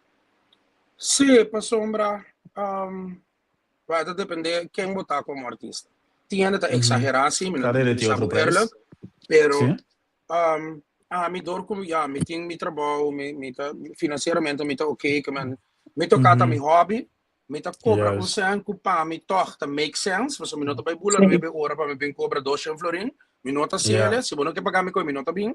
Sí, pasobra Bueno, ta depende ken bo ta komo artista. Tin hende ta eksagerá sí, mi no Kada hende mi tin sa otro bo prijs. eerlijk, pero Sí. Ami dor ku ya mi tin mi trabou, mi mi ta finansieramente mi ta oké, ke men mi toká ta mi hòbi, mi ta kobra un sèn ku pa mi tòg ta make sense, pasobra mi no ta bai bula nuebe ora pa mi bin kobra doshen florin, mi no ta hasiel, si bo no ke paga mi koe mi no ta bin.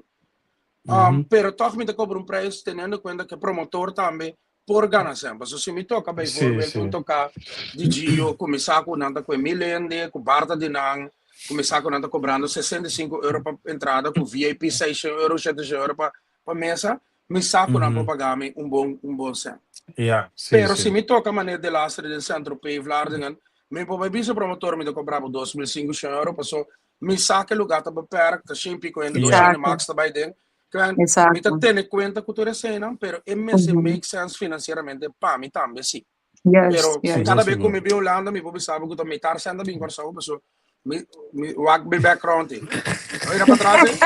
Pero tòg mi ta kobra un prijs teniendo kuenta ku e promotor tambe por gana sèn. Pasobra si mi toka bijvoorbeeld un toká di Gio ku mi sa ku nan ta kue mil hende, ku barta di nan, ku mi sa ku nan ta kobrando 65 euro pa entrada, ku VIP 600 euro, 700 euro pa pa mesa, mi sa ku nan por paga mi un bon un bon sèn. Pero si mi toka manera De Lastre den Centro P Vlaardingen, mi por bai bisa promotor mi ta kobra bo 2500 euro, pasobra mi sa ku e lugá ta beperk, ta shen piko hende, dos hende max ta bai den. Kwen, mi ta tene kuenta ku tur eseinan, pero e mester make sense finansieramente pa mi tambe si. Pero kada bes ku mi bin Hulanda mi por bisa bo ku ta mitar sèn ta bin Kòrsou paso mi mi wak mi background ei. Oira patras ei?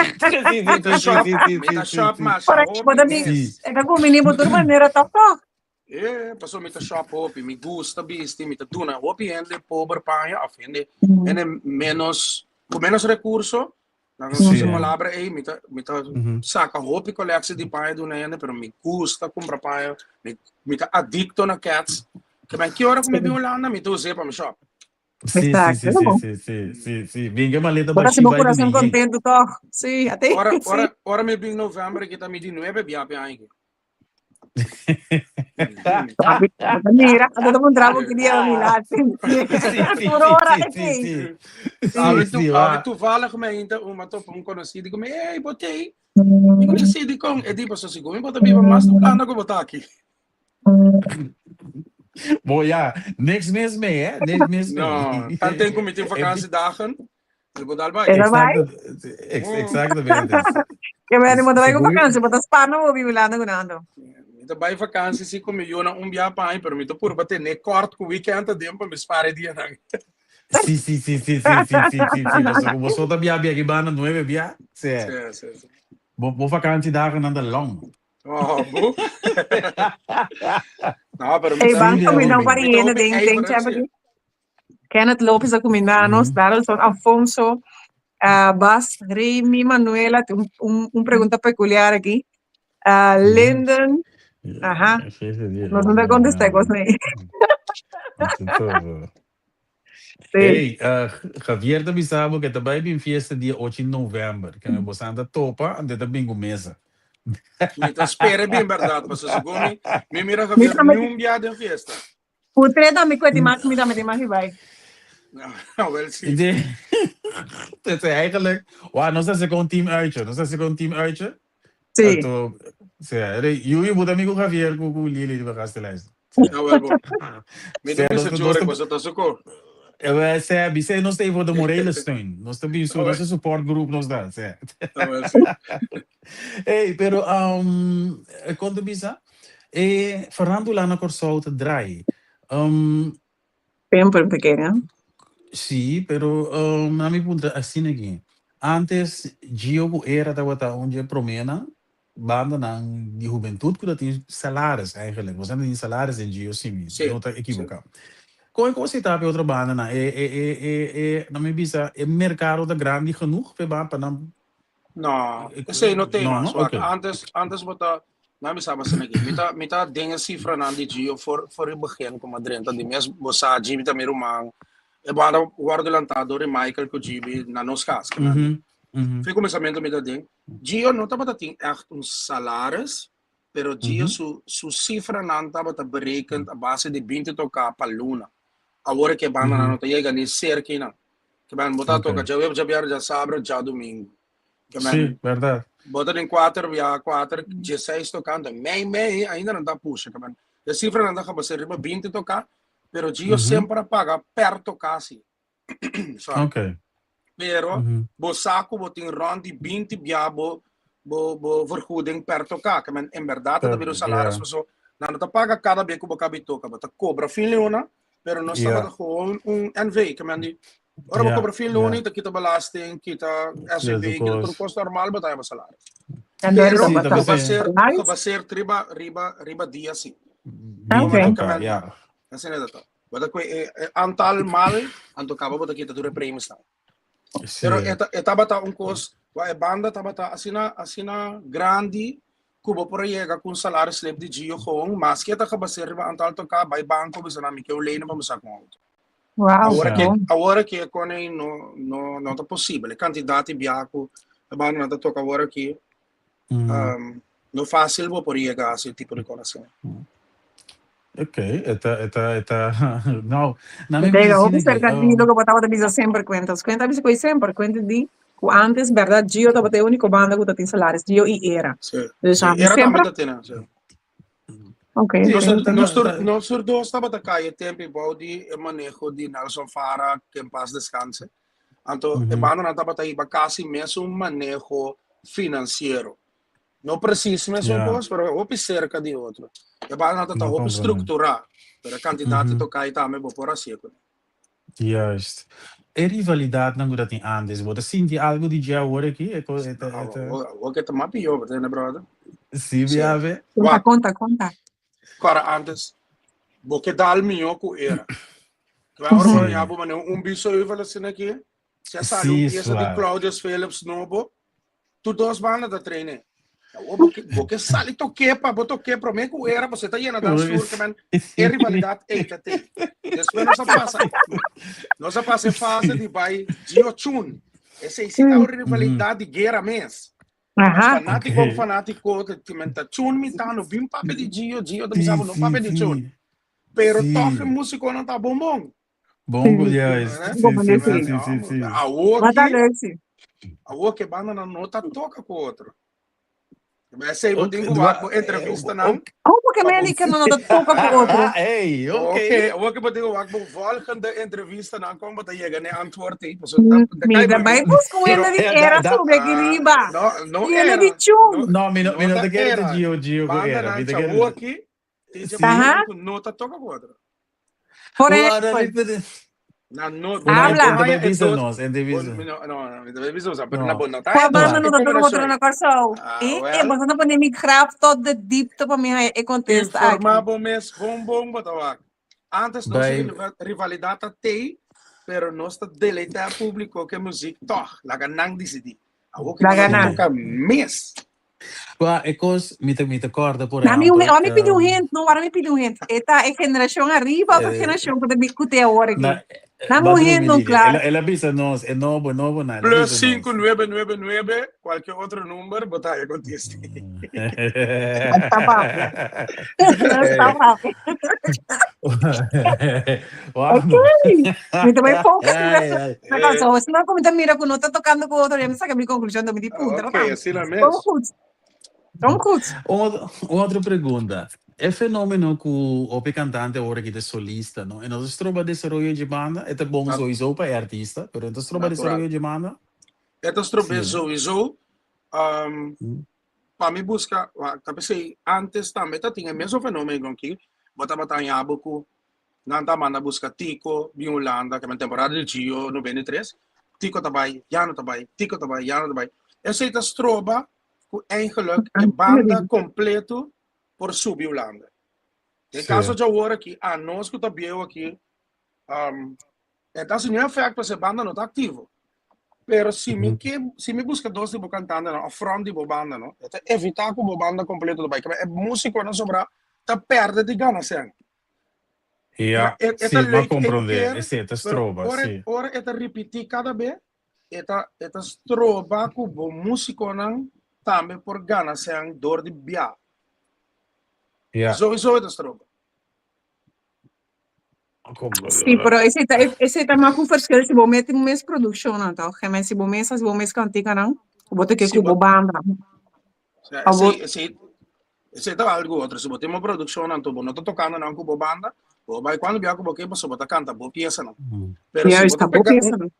Mi ta shop, mi ta shop masha hopi mes. E ta kumini bo tur manera tòg tòg. E, paso mi ta shop hopi, mi gusta bisti, mi ta duna hopi hende pober paña òf hende hende ménos ku ménos rekurso. Nan a usa palabra ei, mi ta, mi ta saka hopi koleksie di paña duna hende, pero mi gusta kumpra paña, mi, mi ta adikto na Keds. Ke men ki ora ku mi bin Hulanda, mi ta us'é pa mi shop. Sí, sí, sí, sí, sí, sí, sí, sí. Bin ke maleta Bo ta bashí hasi bo bai kurason duna yen. kontentu tòg. Sí, ate, Ora, sí. ora, ora mi bin novèmber aki ta mi di nuebe bia p'e aña aki. Papi, bo ta mira, abo ta puntra bo ki dia bo mira. Sí, sí, Tur ora sí, e sí, tin. sí. Sí, Awe sí, tu, wa. awe toevallig mi ainda un a topa un konosí di ku mi, ey, bo t'ei? Mi ku sí, dikon? E di, pasobra segun mi bo ta biba mas na Hulanda ku bo ta aki. Bo ya, niks mis mee, hè? Niks mis mee. No, tanten ku mi tin vakantiedagen, mi por dal bai. E ta bai? Exacto, ex, exactamente. Ke beni bo ta bai ku Segun vakantie, bo ta spar na bo biba Hulanda ku nan anto. Mi ta bai vakantie si ku mi yunan un bia pa aña, pero mi ta purba tene kort ku weekend aden pa mi spar e dianan. Sí, sí, sí, sí, sí, sí, sí, sí, sí. Pasobra ku bo so ta bia bia aki banda nuebe bia, sí. Sí, sí, sí. Bo, bo vakantiedagennan ta long. Oh, bu. No, pero mi Ey, ta, ban mi ta kuminda un hopi, par di mi ta hende hopi den den ijverig, chat sí. aki. Kenneth Lopez a kuminda nos, Darelson Alfonso, ah, Bas, Remy, Manuela, tin un, un, un pregunta peculiar aki. Ah, Linden, aha, nos no ta contesta e cosnan ei. Sí. Hey, Javier ta bisa bo ke ta bai bin fiesta dia ocho di november. Ke me bosan ta topa, ante ta bin ku mesa. Mi ta spera bin berdad, pasobra segun mi, mi mira Mi Javier tambe niun bia den fiesta. Putre tambe ku e tin mas mi tambe tin mas ribai. Nou, wel si. De, het is eigenlijk, wa, nos ta con team uitje, nos ta con team uitje. Sí. Anto, sea, re, Yui bo ta amigo Javier ku ku Lili di Gastelijst. Sea. Nou, wel bon. Mi Sea, ta nos bisa nos Jure, ta boso ta suko. Eh, sea, bisa nos ta voor de morele steun. Nos ta bin su, Nou, nos support group nos da, sea. nou, wel si. Hey, pero um, kon ta bisa? E farándula na Kòrsou ta drai. Um, Semper pequeña. sí, pero um, na mi puntra asina aki. Antes Gio ku Era tabata un dje promena bandanan di hubentut ku tin salaris eigenlijk. Bo tin salaris den Gio si mi Sí, no ta sí. ekivoká. Kon kon si ta pe otro banda na e e e e e na mi bisa e merkado ta grandi genoeg pe ba pa nan No, esei no tem no mas. no Wak, okay. antes, antes bo ta, na mi sabi asina aki. Mi ta, mi ta den e sifranan di Gio for, for e begin ku m'a drenta di mes bo sa Gibi ta mi ruman. E banda wòrdu lantá dor di Michael ku Gibi na nos kas. Ke men Mhm. Mhm. fi kuminsamentu mi ta den. Gio no tabata tin ègt un salaris, pero Gio Mhm. su, su sifranan tabata berekend a base di 20 toká pa luna. Awor ke bandanan Mhm. no ta yega ni serka einan. Ke men bo ta toka Okay. djaweps, djabièrnè, djasabra, djadumingu. Ke men Sí, bèrdat. bo ta den kuater bia kuater, dieseis tokante. Mei mei ainda nan ta pusha. Ke men e sifranan ta gebaseer riba 20 toká, pero Gio Mhm. semper a paga per toká si. Sorry. Okay. Pero Mhm. bo sa ku bo tin rònt di 20 bia bo bo bo vergoeding per toká. Ke men en bèrdat ta Per, bira un salaris ja. paso nan no ta paga kada bia ku bo kabi toka. Bo ta kobra fin luna, pero nos Ja. tabata gewoon un NV. Ke men di ora bo Ja, kobra fin luna ja. ta kita belasting, kita Ja, SVB, de kita tur kos. kos normal bo ta heba salaris. En daar Pero Sí, tabata ta p'esei. gebaseerd, salaris? gebaseerd riba riba riba dia si. Ah, 20 oké. Ke toká, men ja. asina ta ta. Bo ta kue e e aantal mal, anto kaba bo ta kita tur e premiesnan. Pero Sí. e ta e tabata un kos wa e banda tabata asina asina grandi ku bo por a yega ku un salaris slip di Gio gewoon, maske e ta gebaseerd riba aantal toká, bai banko bisa nan mi ke un lenen pa mi sa ku un auto. Wow, Awor Ja. ke bon. awor ke kon ei no no no ta posibel. E kantidat di biaha ku e bandanan ta toka awor aki Mm. um, no fásil bo por yega hasi e tipo di kos asina. Ok, e ta, e ta, e ta, nou, na mi Pega bisa hopi asina aki, cerca di loke bo tabata bisa semper cuenta. Cuenta bisa cu semper cuenta di cu antes berdad Gio tabata e unico banda cu ta tin salaris, Gio y Era. Sí, Dus sí. a mi Era tambe semper ta tene, sí. Ok, Sí, Nos, ok. ta, nos, ta, tur, ta, nos tur dos tabata kai e tempo bou di e maneho di Nelson Fara, que en paz descanse. Anto, e Mhm. bandanan tabata hiba casi mesun maneho financiero. No precies mesun Ja, kos, pero hopi cerca di otro. E bandanan tabata no hopi comprende. structura, pero e cantidad di Mhm. tokai tambe bo por hasié kuné. Juist. E rivalidadnan ku ta tin antes, bo ta sinti algu di dje awor aki? E ko, e ta, e ta, Awor ke ta mas pió, bo tende, brother. sí, Sí. biabe? Conta, Wak, conta, conta. kòrda antes, bo ke dal mihó ku era. Kla ora bo Sí. ya bo manera un bisoivel asina aki, si a sali un Sí, piesa di swa. Claudius Philips nobo, Tur dos banda ta traine. Awor bo ke, bo ke sali toke pa bo toke prome ku era, bo ta yena dan sur ke men e rivalidat ei ta te. Despues nos a pasa, nos a pasa e fase di bai Gio Chun. Esei si ta un rivalidat di guera mes. Aha. Fanátiko Okay. fanátiko te men ta Chun mi ta no bin papia di Gio, Gio ta Sí, bisa bo no sí, papia di Chun. sí. Pero tòg e Sí. músikonan ta bon bon. Bon, juist. Eh? Sí, sí, sí, Sí. sí, sí, sí. Awor Wat ki, leuk, sí. awor ki bandanan no ta toka ku otro. Esei bo Ok, tin ku dwa- wak bo entrevistanan. ok. Como que men que no no ta toka ku otro? Hey, ok. Ok, awor ki bo tin ku wak bo volgende entrevistanan kon bo ta yega n'e antwoord ei. Pasobra ta ta kai Mira, bo bai busca un Pero hende di Ja, era da, da, sobre aquí ah, riba. no, no Y hende era. di chun. No, No, mi no, mi no no ta ta kere ta era. Gio, Gio ku era. Bandanan Mi ta kere. awor ki Tin Sí. Aha. ku no ta toka ku otro. Por Ora, ejemplo. mi Na no, Una Habla. ente bisa nos, ente bisa. No, no, no, te bisa, pero No. na bon, no ta. Kua banda No. no ta toka ku otro na Kòrsou? Ah, E, well. e, boso ta pone mi graf tot de diepte pa mi e contesta aki. Informa bo mes bon bon bo ta wak. Antes nos Bij- rivalidad ta tei, pero nos ta deleita publico ke muziek toch. Laga nan decidi. Awor ke Laga nan nan. toka mes. Wa, e kos, mi ta, mi ta kòrda por Na mi un, ehèmpel, ora mi pidi un ehm, hint, no, ora mi pidi un hint. E ta e generashon ariba of e Eh, generashon ku ta bi ku te awor aki? na. Na muher no kla. El a bisa nos, e nobo, nobo na. Plus 5999, cualkier otro number, bo ta haya conteste. Está papia. Está papia. Ok. Mi ta bai focus na canción. Si no, mi ta mira cu no ta tocando cu otro, ya mi saca mi conclusión, mi di puntra. Ok, así la mes. Kom goed. Kom goed. Un otro pregunta. E fenomeno ku hopi kantante awor aki ta solista, no? E no ta stroba desaroyo dje banda? E ta bon souiso pa e artista, pero e no ta stroba desaroyo dje banda? E ta strob'é souiso. Pa mi buska, ta p'esei antes tambe ta tin e mesun fenomeno aki, bo tabata haña bo ku nan ta manda buska Tico bin Hulanda, ke temporada di Gio 93, Tico ta bai, Jano ta bai, Tico ta bai, Jano ta bai. Esei ta stroba ku eigenlijk e banda kompleto por subi Hulanda. Den kaso dje awor aki, anos ku ta bieu aki, um, e ta hasi niun efecto pasobra e banda no ta aktivo. Pero si mi ke, si mi buska dos di bo kantantenan òf front di bo banda no, e ta evitá ku bo banda kompleto ta bai. Kaba e músikonan sobrá ta pèrdè di gana sèn. Ja, E, e sí, ta m'a leuk één komprondé. keer, Esei ta pero stroba, ora, sí. ora e ta ripití kada be, E ta e ta stroba ku bo músikonan tambe por gana sèn dor di bia. Ja. Sowieso e ta stroba. Sí, pero esei ta esei ta mas un verschil si bo mete bo mes produkshonnan tòg? Ke men si bo mes hasi bo mes kantikanan, ku bo ta ke Si ku bo bo banda. Sea, Abo esei esei esei ta algu otro. Si bo tin bo produkshonnan anto bo no ta tokando nan ku bo banda, bo bai kuando bia ku bo ke pasobra bo ta kanta bo piesanan. Pero si bo Juist, ta ta bo pega un piesanan.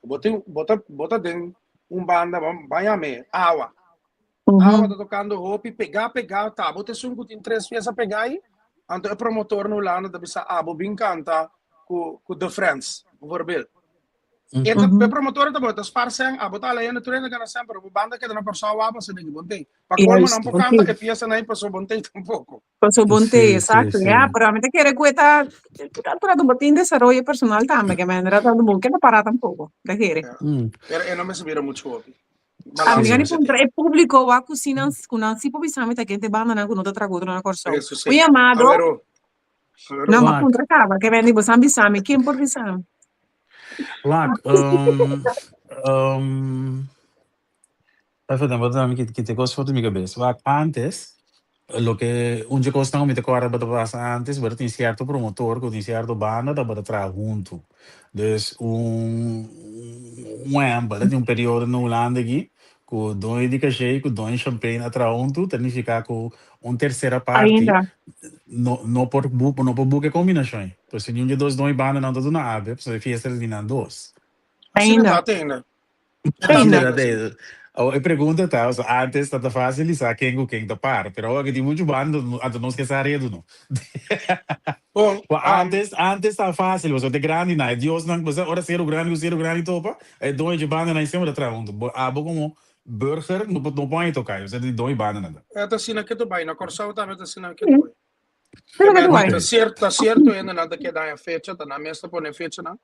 Bo tin, bo ta, bo ta den un banda, ban yam'é awa. Awa ta tokando hopi, pegá, pegá, ta bo ta esun ku tin tres piesa pegá ei, anto e promotor na Hulanda ta bisa abo bin kanta ku, ku The Friends, bijvoorbeeld. E ta, e promotor ta bo ta spar sèn, abo ta ala hende tur hende gana sèn, pero bo banda keda na Kòrsou wak pasobra den ki bon tei. Pa kolmo nan por kanta e piesanan ei pasobra bon tei tampoko. Paso bon te, Sí, sí, exacto. sí. Ja, pero a mi ta kere ku e ta, ta bo tin desaroyo personal tambe, ke manera ta bo keda para tampoco, ta kere. Ja. Mm. Pero e no mester bira muchu hopi. A mi Balansa gani mester puntra tin. e público wak ku si nan, ku nan si por bisa mi ta kende bandanan ku no ta traga otro na Kòrsou. Eso sí. Un yamado, A ver, oh. A ver, no, oh. ma Wak, puntra kaba, ke men di bo san bisa mi, ken por bisa mi? wak, um, um, Even dan wat dan ki te kos for di mi kabes. Wak antes, loke un dje kosnan ku mi ta kòrda tabata pasa antes, bo ta tin sierto promotor ku tin sierto banda tabata traha huntu. Dus un un ehèmpel, ta tin un periodo na Hulanda aki ku doño di kashe ku doño di champagne a traha huntu, ta nifiká ku un tersera parti Ainda. no no por bu no por buka e kombinashon ei. Pues si niun dje dos doño bandanan ta duna abe, pasobra e fiesta ta di nan dos. Asina Ainda. ta te ainda. Ainda. Asina ta te. Awor e pregunta ta, o sea, antes ta ta fácil di sa ken ku ken ta par, pero awor ke tin muchu banda, anto nos ke sa redu no. Bon, Bo antes, antes ta fácil, pasobra te grandinan, e diosnan, bo sa ora seru grandi ku seru grandi topa, e doño dje bandanan semper ta traha huntu. Bo abo komo burger no por no por haña toka, osea di doño bandanan ta. E ta asina ke ta bai, na Kòrsou tambe ta asina ke ta bai. Pero Ke ke men, bai. ta sierto, ta sierto hendenan ta keda haña fecha, ta nan mes ta pone fechanan.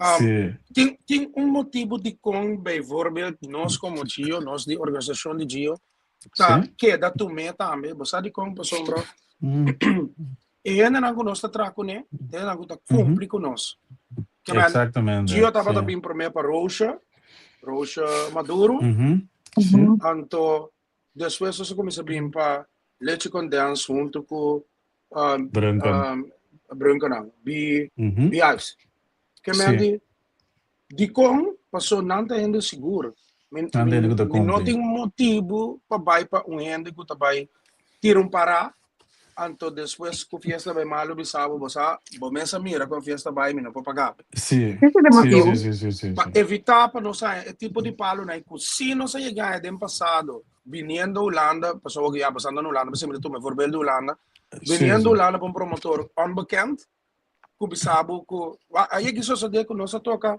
Um, Sí. tin, tin un motibu dikon bijvoorbeeld nos komo Gio, nos di organisashon di Gio, ta Sí. keda tum'é tambe. Bo sa dikon? Pasobra Mm. e hendenan ku nos ta traha kuné, ta hendenan ku ta kumpli ku nos. Ke men, Exactamente. Gio tabata Sí. bin promé pa Roosje, Roosje Maduro, Mhm. Sí. anto Despues nos a kuminsá bin pa Leche Condens huntu ku um, Brunken. um, Brunkennan, bi, Mhm. bi Ice. Ke men Sí. di, dikon? Paso nan ta hende sigur. Mi, Nan ta mi, hende ku ta mi no kumpli. tin motibu pa bai pa un hende ku ta bai tira un pará, anto despues ku fiesta bai malu bisa bo, bo sa, bo mes a mira kon fiesta bai, mi no por paga. Sí, Ese ta sí, motibu. sí, sí, sí, sí, Pa sí. evitá pa nos haña e tipo di palunan ku sí nos a yega haña den pasado, biniendo Hulanda, pasobra oki ya pasando na Hulanda, pasobra mi ta tuma e voorbeeld di Hulanda, Sí, biniendo sí. Hulanda pa un promotor onbekend, ku bisa bo ku, wa, a yega sosodé ku nos a toka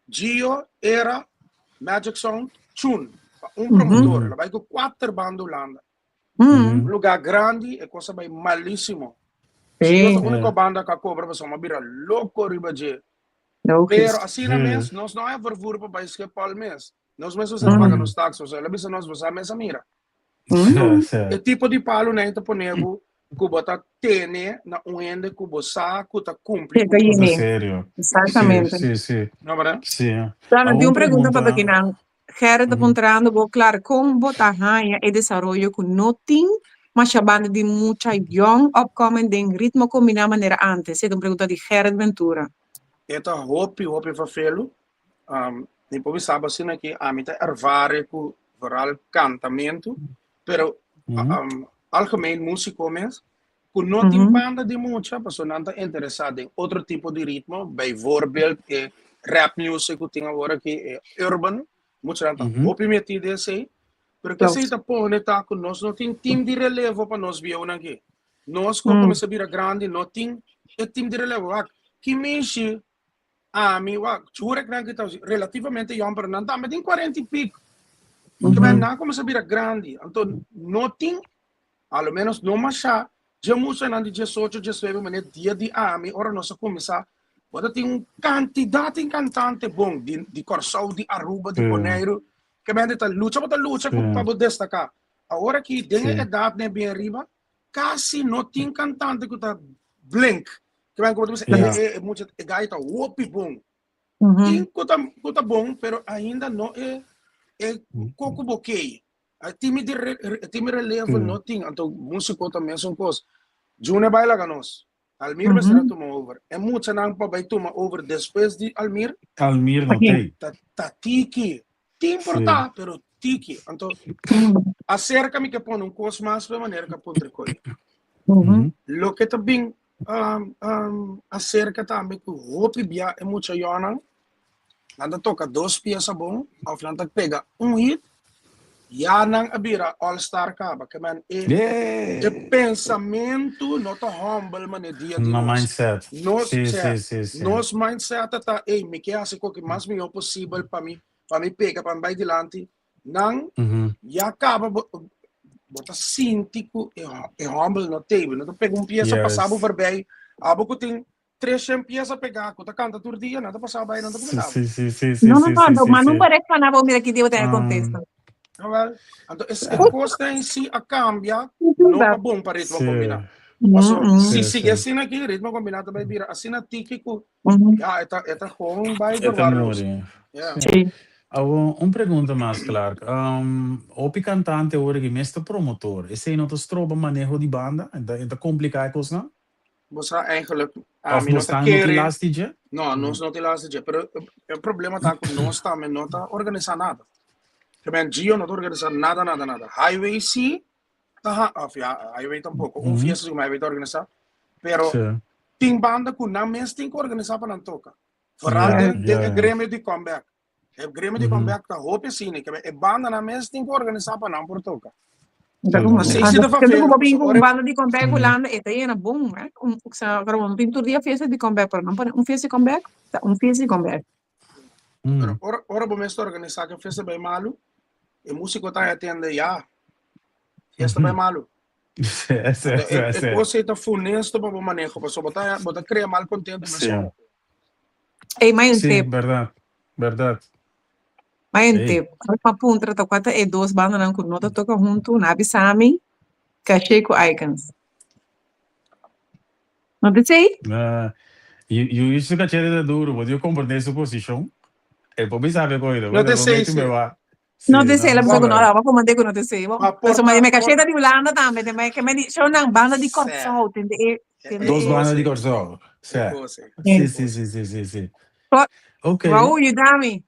Gio, Era, Magic Sound, Chun, pa un promotor, el a bai ku kuater banda Hulanda. Mm. Un lugar grandi, e cosa bai malísimo. Sí. Gio ta único banda que a cobra, pasobra mi a bira loco riba dje. Logisch. Pero asina mes, nos no hay vervoer pa bai Schiphol mes. Nos mes nos paga nos tax, o sea, el a bisa nos, bosa mes a mira. Mm. E tipo di palo nan ta pone bo. ku bo ta tene na un hende ku bo sa ku ta kumpli Sí, ku ta bo. Ta yene. serio. Sí, Exactamente. sí, sí. No, verdad? Sí. Claro, Awor tin un un pregunta pa pregunta. Bekinan. Gerrit ta puntrando bo, Clark, kon bo ta haña e desaroyo ku no tin masha banda di mucha yong upcoming den Ritmo Kombiná manera antes? Esei ta un pregunta di Gerrit Ventura. E ta hopi, hopi vervelu. Mi por bisa bo asina ki ami ta ervare ku vooral kantamentu, pero algemeen músiko mes, ku no tin banda di mucha pasobra nan ta interesá den otro tipo di ritmo, bijvoorbeeld e rap music ku tin awor aki, e urban, muchanan ta hopi metí den esei, pero kesei ta pone ta ku nos no tin team di relevo pa nos bieunan aki. Nos ku a kuminsá bira grandi no tin e team di relevo. Wak, ki mishi ami, wak, Jurek nan ki ta relativamente yòn, pero nan tambe tin kuarenta i piko. Nan a kuminsá bira grandi, anto no tin A lo menos no masha dje muchanan di diesocho, diesnuebe manera dia di ami ora nos a kuminsá, bo ta tin un kantidat di kantante bon di di Kòrsou, di Aruba, di Boneiru, ke mente ta lucha bo ta lucha ku pa bo destaká. Awor aki den e edatnan bien riba kasi no tin kantante ku ta blink, ke mente ku bo ta bisa e e mucha e gai ta hopi bon. Tin ku ta ku ta bon pero ainda no e e koko bo kei. A timi di re, timi relevo no tin, anto músiko ta mesun kos. June bai laga nos. Almir mester a tuma over. E muchanan pa bai tuma over despues di Almir. Almir no tei. Ta, ta tiki. Tin por ta, pero tiki. Anto, aserka mi ke pone un kos mas pa e manera ku a puntra koi. Loke ta bin um, um, aserka tambe ku hopi bia e mucha yonan Nan ta toka dos piesa bon of nan ta pega un hit, ya nan a bira all star kaba. Ke men e e pensamentu no ta humble mane dia di No nos. mindset. Nos, Sí, sea, sí, sí, sí. nos mindset ta, ey, mi ke hasi koki mas mihó posibel pa mi, pa mi pega, pa mi bai dilanti. Nan ya kaba bo, bo ta sinti ku e, e humble no tei. Bo no ta pega un piesa pasa bo voorbij. Abo ku tin Treshen pieza pegá ku ta kanta tur dia, nan ta pasá bai, nan ta Sí, komentá. sí, sí, sí, sí, No, no, sí, no, sí, anto sí, ma sí. no parek pa nada, bo mira ki dia bo ta e kontesta. Jawel. Anto es e kosnan en si a kambia, no pa bon pa Ritmo Sí. Kombiná. Paso si Sí, sigui sí. asina aki, Ritmo Kombiná ta bai bira asina tiki ku ya e ta e ta gewoon bai E ta verwaarloosd. muri. Ja. Sí. Sí. Awor, un pregunta mas, Clark. Hopi kantante awor aki mes ta promotor. Esei no ta stroba maneho di banda? E ta e ta kompliká e kosnan? Bo sa eigenlijk, Of ami no ta bosnan no tin kere, last di dje? no, nos no tin last di dje, pero e problema ta ku nos tambe no ta organisa nada. Ke men Gio no ta organisa nada, nada, nada. Highway si ta ha, of ya, Highway tampoco, un fiesta si ku Highway ta organisa, pero tin banda ku nan mes tin ku organisa pa nan toka. Vooral den, den e gremio di comeback. E gremio di comeback ta hopi asina, ke e bandanan mes tin ku organisá pa nan por toka. Ta como Esei si ta Siento fafel, como bin pasobra un ora banda di comeback Hulanda e ta yena bon, eh. Un, o sea, pero no tin tur dia fiesta di comeback, pero nan pone un fiesta di comeback, ta un fiesta di comeback. Pero ora, ora bo mes ta organisá ke fiesta bai malu, e músiko ta atende ya, fiesta bai malu. Sí, sí, Anto e, sí, e sí. kos ei ta funesto pa bo maneho, pasobra bo ta, bo ta krea malkontento Sí. mesora. Ey, mai un Sí, tip. berdad, berdad. Mai un Ey. tip. Ora pa puntra ta kua ta e dos bandanan ku no ta toka huntu, na bisa mi, Caché ku Icons. No ta esei? Ah, yu, yu su caché ta duro, bo diu comprende su posicion. E por bisa be koido, No bueno, te bo sei, meti me sí. wa. No Sí, te sei, no, la bisa no ku no, sabe. la komandé ku no te sei. Bo, Ma paso por ma ta, me por caché ta di Hulanda tambe, te me ke me di, shownan banda di Sè. Kòrsou, tende e, E, tende e Dos e. banda di kos ei, Kòrsou. e Sè. kos ei, Sí, e sí, kos sí, ei. sí, sí, sí. Bo, Ok. Raúl, yudami.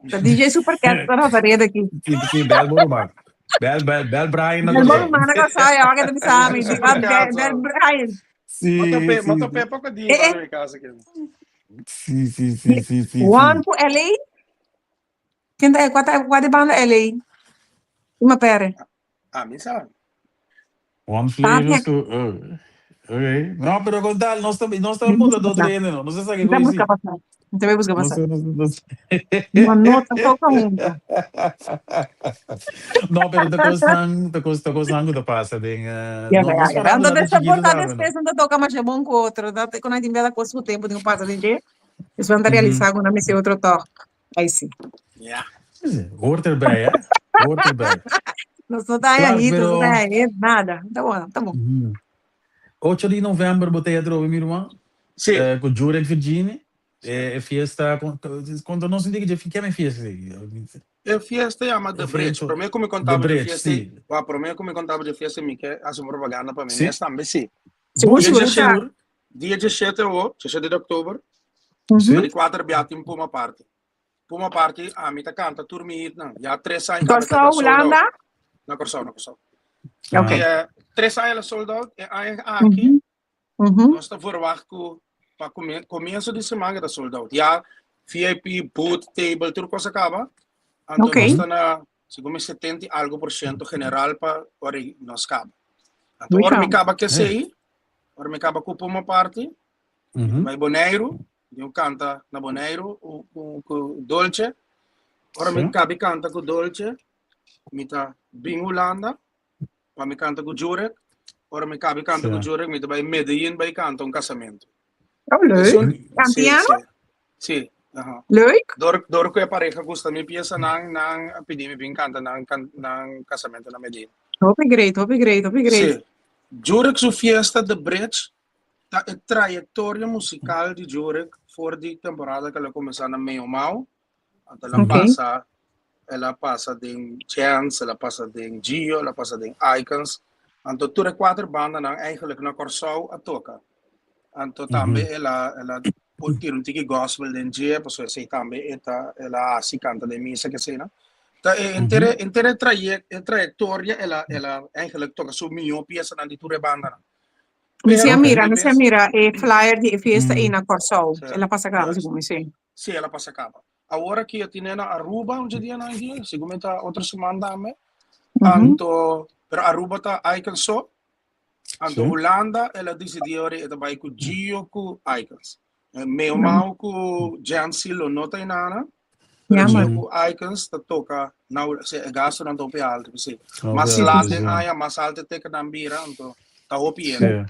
Ta DJ Supercat ta rata reda aki. Sí, sí, bel bo ruman. Bel, bel, bel Brian na Bel bo Kòrsou. ruman na Kòrsou, ya, wak e ta bisa mi. DJ Di, ah, Supercat, bel, bel so. Brian. Sí, Ma topé, ma sí, topé sí. poko dia Eh, banda eh. mi kas aki. Sí, sí, sí, sí, sí, One sí. ku LA? Ken ta e kua ta kua di banda LA? Ima pere. Ami sa. One Papia. flavors ku oh, okay. No, pero con tal, nos ta nos ta punta do Busca. trene, no. No se sa ke Nta koi busca si. pasá. Nta bai busca No pasá. sé, no sé, no sé. No, no ta toca hunto. No, pero ta kosnan, ta kos, ta kosnan ku ta pasa den eh, Ya, no, ya, nos ya. farándula Anto ta después chiquito por ta tambe, no. después no ta toca masha bon ku otro. Ta ku nan tin bia ta kos ku tempo tin ku pasa den dje. Despues nan ta realisá ku nan mester otro tòg. Ai sí. Ja. Hoort erbij, hè? Hoort erbij. Nos no ta haña Clark, hit, nos no ta pero haña hit, nada. Ta bon, ta bon. Mhm. 8 di novèmber bo ta e atrobe mi ruman. Sí. Ku Jurek Virgini. E fiesta, konta nos un tiki dje, keme fiesta ei? E fiesta yama The Bridge. Promé ku mi kontaba dje fiesta ei, wak, promé ku mi kontaba dje fiesta ei mi ke hasi un propaganda pa mi mes tambe, sí. Sigur, sigur, sigur. Dia djeshete awo, djeshete di òktober, pa di kuater bia tin Puma Party. Puma Party, ami ta kanta tur mi hitnan. Ya tres aña kaba ta Kòrsou, sold out. Hulanda? Na Kòrsou, na Kòrsou. Ok. E tres aña la sold out, e aña aki nos ta verwacht ku pa komienso di siman e ta sold out. Ya VIP, booth, table, tur kos a kaba. Anto nos ta na segun mi 70 i algo por siento general pa ora nos kaba. Anto ora mi kaba kesei, ora mi kaba ku Puma Party, mi bai Boneiru, mi kanta na Boneiru ku Dolce. Ora mi kabi kanta ku Dolce, mi ta bin Hulanda pa mi kanta ku Jurek. Ora mi kabi kanta ku Jurek, mi ta bai Medellin bai kanta un kasamentu. Oh, leuk. Kantiano? Sí, aha. Leuk. Dor, dor ku e pareha gusta mi piesa, nan, nan a pidi mi bin kanta nan, nan kasamentu na Medellin. Hopi great, hopi great, hopi great. Sí. Jurek su fiesta The Bridge ta e trayektoria musikal di Jurek for di temporada ku el a kuminsá na Meio Mau. Anto el a pasa, el a pasa den Chance, el a pasa den Gio, el a pasa den Icons. Anto tur e kuater bandanan eigenlijk na Kòrsou a toka. Anto tambe el a, el a por tira un tiki gospel den dje, pasobra esei tambe e ta, el a hasi kanta den misa keseinan. Ta e henter, henter e trayek, e trayektoria el a, el a eigenlijk toka su mihó piesanan di tur e bandanan. Mi si a Pero mira, mi si a mira e flyer di e fiesta ei na Kòrsou. Sí. El a pasa kaba, segun mi si. Sí, el a pasa kaba. Awor aki a tine na Aruba un dia nan aki, segun mi ta otro siman tambe. Anto, pero Aruba ta Icons so. Anto Hulanda el a disidí ora e ta bai ku Gio ku Icons. Meo Mao ku Jancy lo no ta inana. Pero Gio ku Icons ta toka na se e gastonan ta hopi alto, p'esei. Mas laat den aña, mas alto e teken bira, anto ta hopi hende.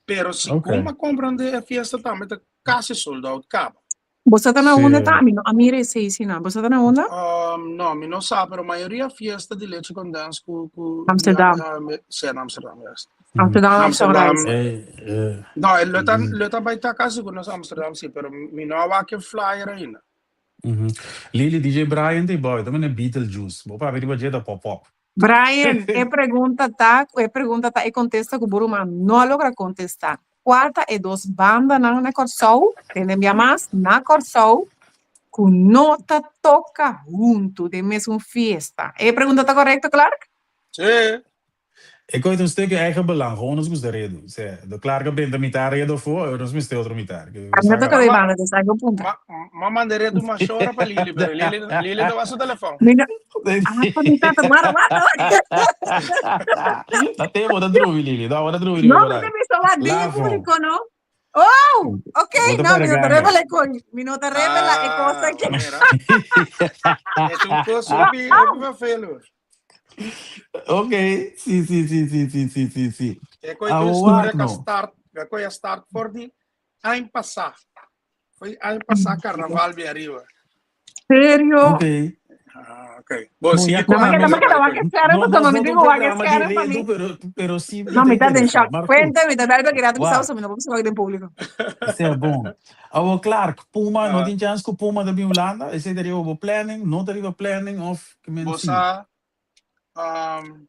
Pero si okay. Kuma comprende e fiesta tambe ta casi sold out caba. Bosa ta na unda ta? Mi no a mira esei si na. Bosa ta na unda? No, mi no sa, pero mayoria fiesta di leche condens ku ku Amsterdam. Sí, na Amsterdam, yes. Amsterdam, Amsterdam. No, e lo ta lo ta bai ta casi ku nos Amsterdam sí, pero mi no a wak e flyer ainda. Lily, DJ Brian ta e boy, ta mene Beetlejuice. Bo papia riba dje ta pop pop. Brian, e pregunta ta, e pregunta ta e kontesta ku bo ruman no a logra kontestá. Kua ta e dos bandanan na Kòrsou, tende bia mas, na Kòrsou, ku no ta toka huntu den mesun fiesta? E pregunta ta korekto, Clark? Sí. E koe ta un stukje eigen belang, gewoon nos gusta redu. Sea, do Clark a benta mitar redu afó, awor nos mester otro mitar. A mi no toka den banda, dus algo punta. Ma, ma manda redu mashora pa Lili, pero Lili, Lili ta wak su telefon. Mi no, ah, pa mi tata, mara, mara. Ta te bo ta drumi, Lili. No, bo ta drumi No, mi ta bisa wak den e público, no? Oh, ok, no, mi no ta revela e kos, mi no ta revela e kos aki. Mira. Es un kos hopi, hopi vervelend. Ok, sí, sí, sí, sí, sí, sí, sí, sí. E koi tu historia ka start, e koi a start for di aña pasá. Foi aña pasá carnaval bi ariba. Serio? Ok. Ah, ok. Bo, sigui ku ami. No, keda wak esfera, No, pasobra nos mi no tin ta un wak programa di esfera pa redu, mi. pero, pero sí mi No, ta mi ta den interesá. shock. Maar goed, Cuenta, mi ta bel pa keda wak, bisa, mi no por bisa wak den público. sea bon. Awor, Clark, Puma, no Ah. tin chance ku Puma ta bin Hulanda? Esei ta riba bo planning? No ta riba planning of ke men Bo sí? sa, um,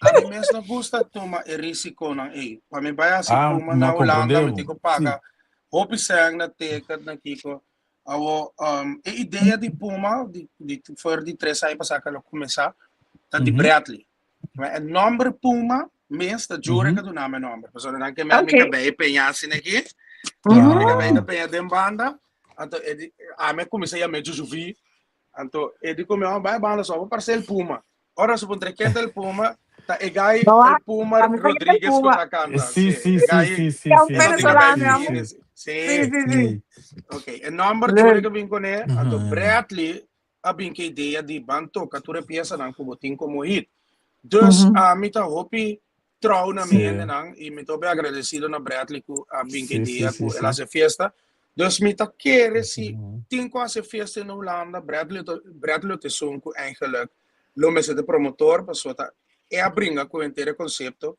ami mes no gusta tuma e risikonan ei. Pa mi bai hasi Ah, Puma ma na Hulanda, komprendé mi bo. tin ku Sí. paga hopi sèn na ticket, na kiko. Awor, um, e idea di Puma, di, di, for di tres aña pasá ku el a kuminsá, ta di Bradley. Ma e nòmber Puma mes ta Jure ka duna mi e nòmber. Pasobra nan ke mi mi kabei peñá asina aki. Mi kabei ta peñá den banda. Anto e di, ami a kuminsá yam'é Jujuvi. Anto e di ku mi, bai banda so, bo parse el Puma. Ora su puntra ken ta el Puma, ta e gai No, el Puma a mi sa ken ta el Rodriguez ku Puma. ta kanta. Sí, Sí, sí, e sí, gai sí, sí, E un sí, e no tin sí, kabei venezolano, sí, amo. sí. Sí. Sí, sí, sí. Sí. Ok, e nòmber Jure Leuk. ka bin kuné, anto Bradley a bin ku e idea di ban toka tur e piesanan ku bo tin komo hit. Dus ami ta hopi trou na mi hendenan i mi ta hopi agradesido na Bradley ku a bin ku e idea ku el hasi e fiesta. Dus mi ta kere si tin ku hasi e fiesta na Hulanda, Bradley ta Bradley ta esun ku eigenlijk lo mester ta e promotor pasobra ta e a bringa ku henter e konsepto.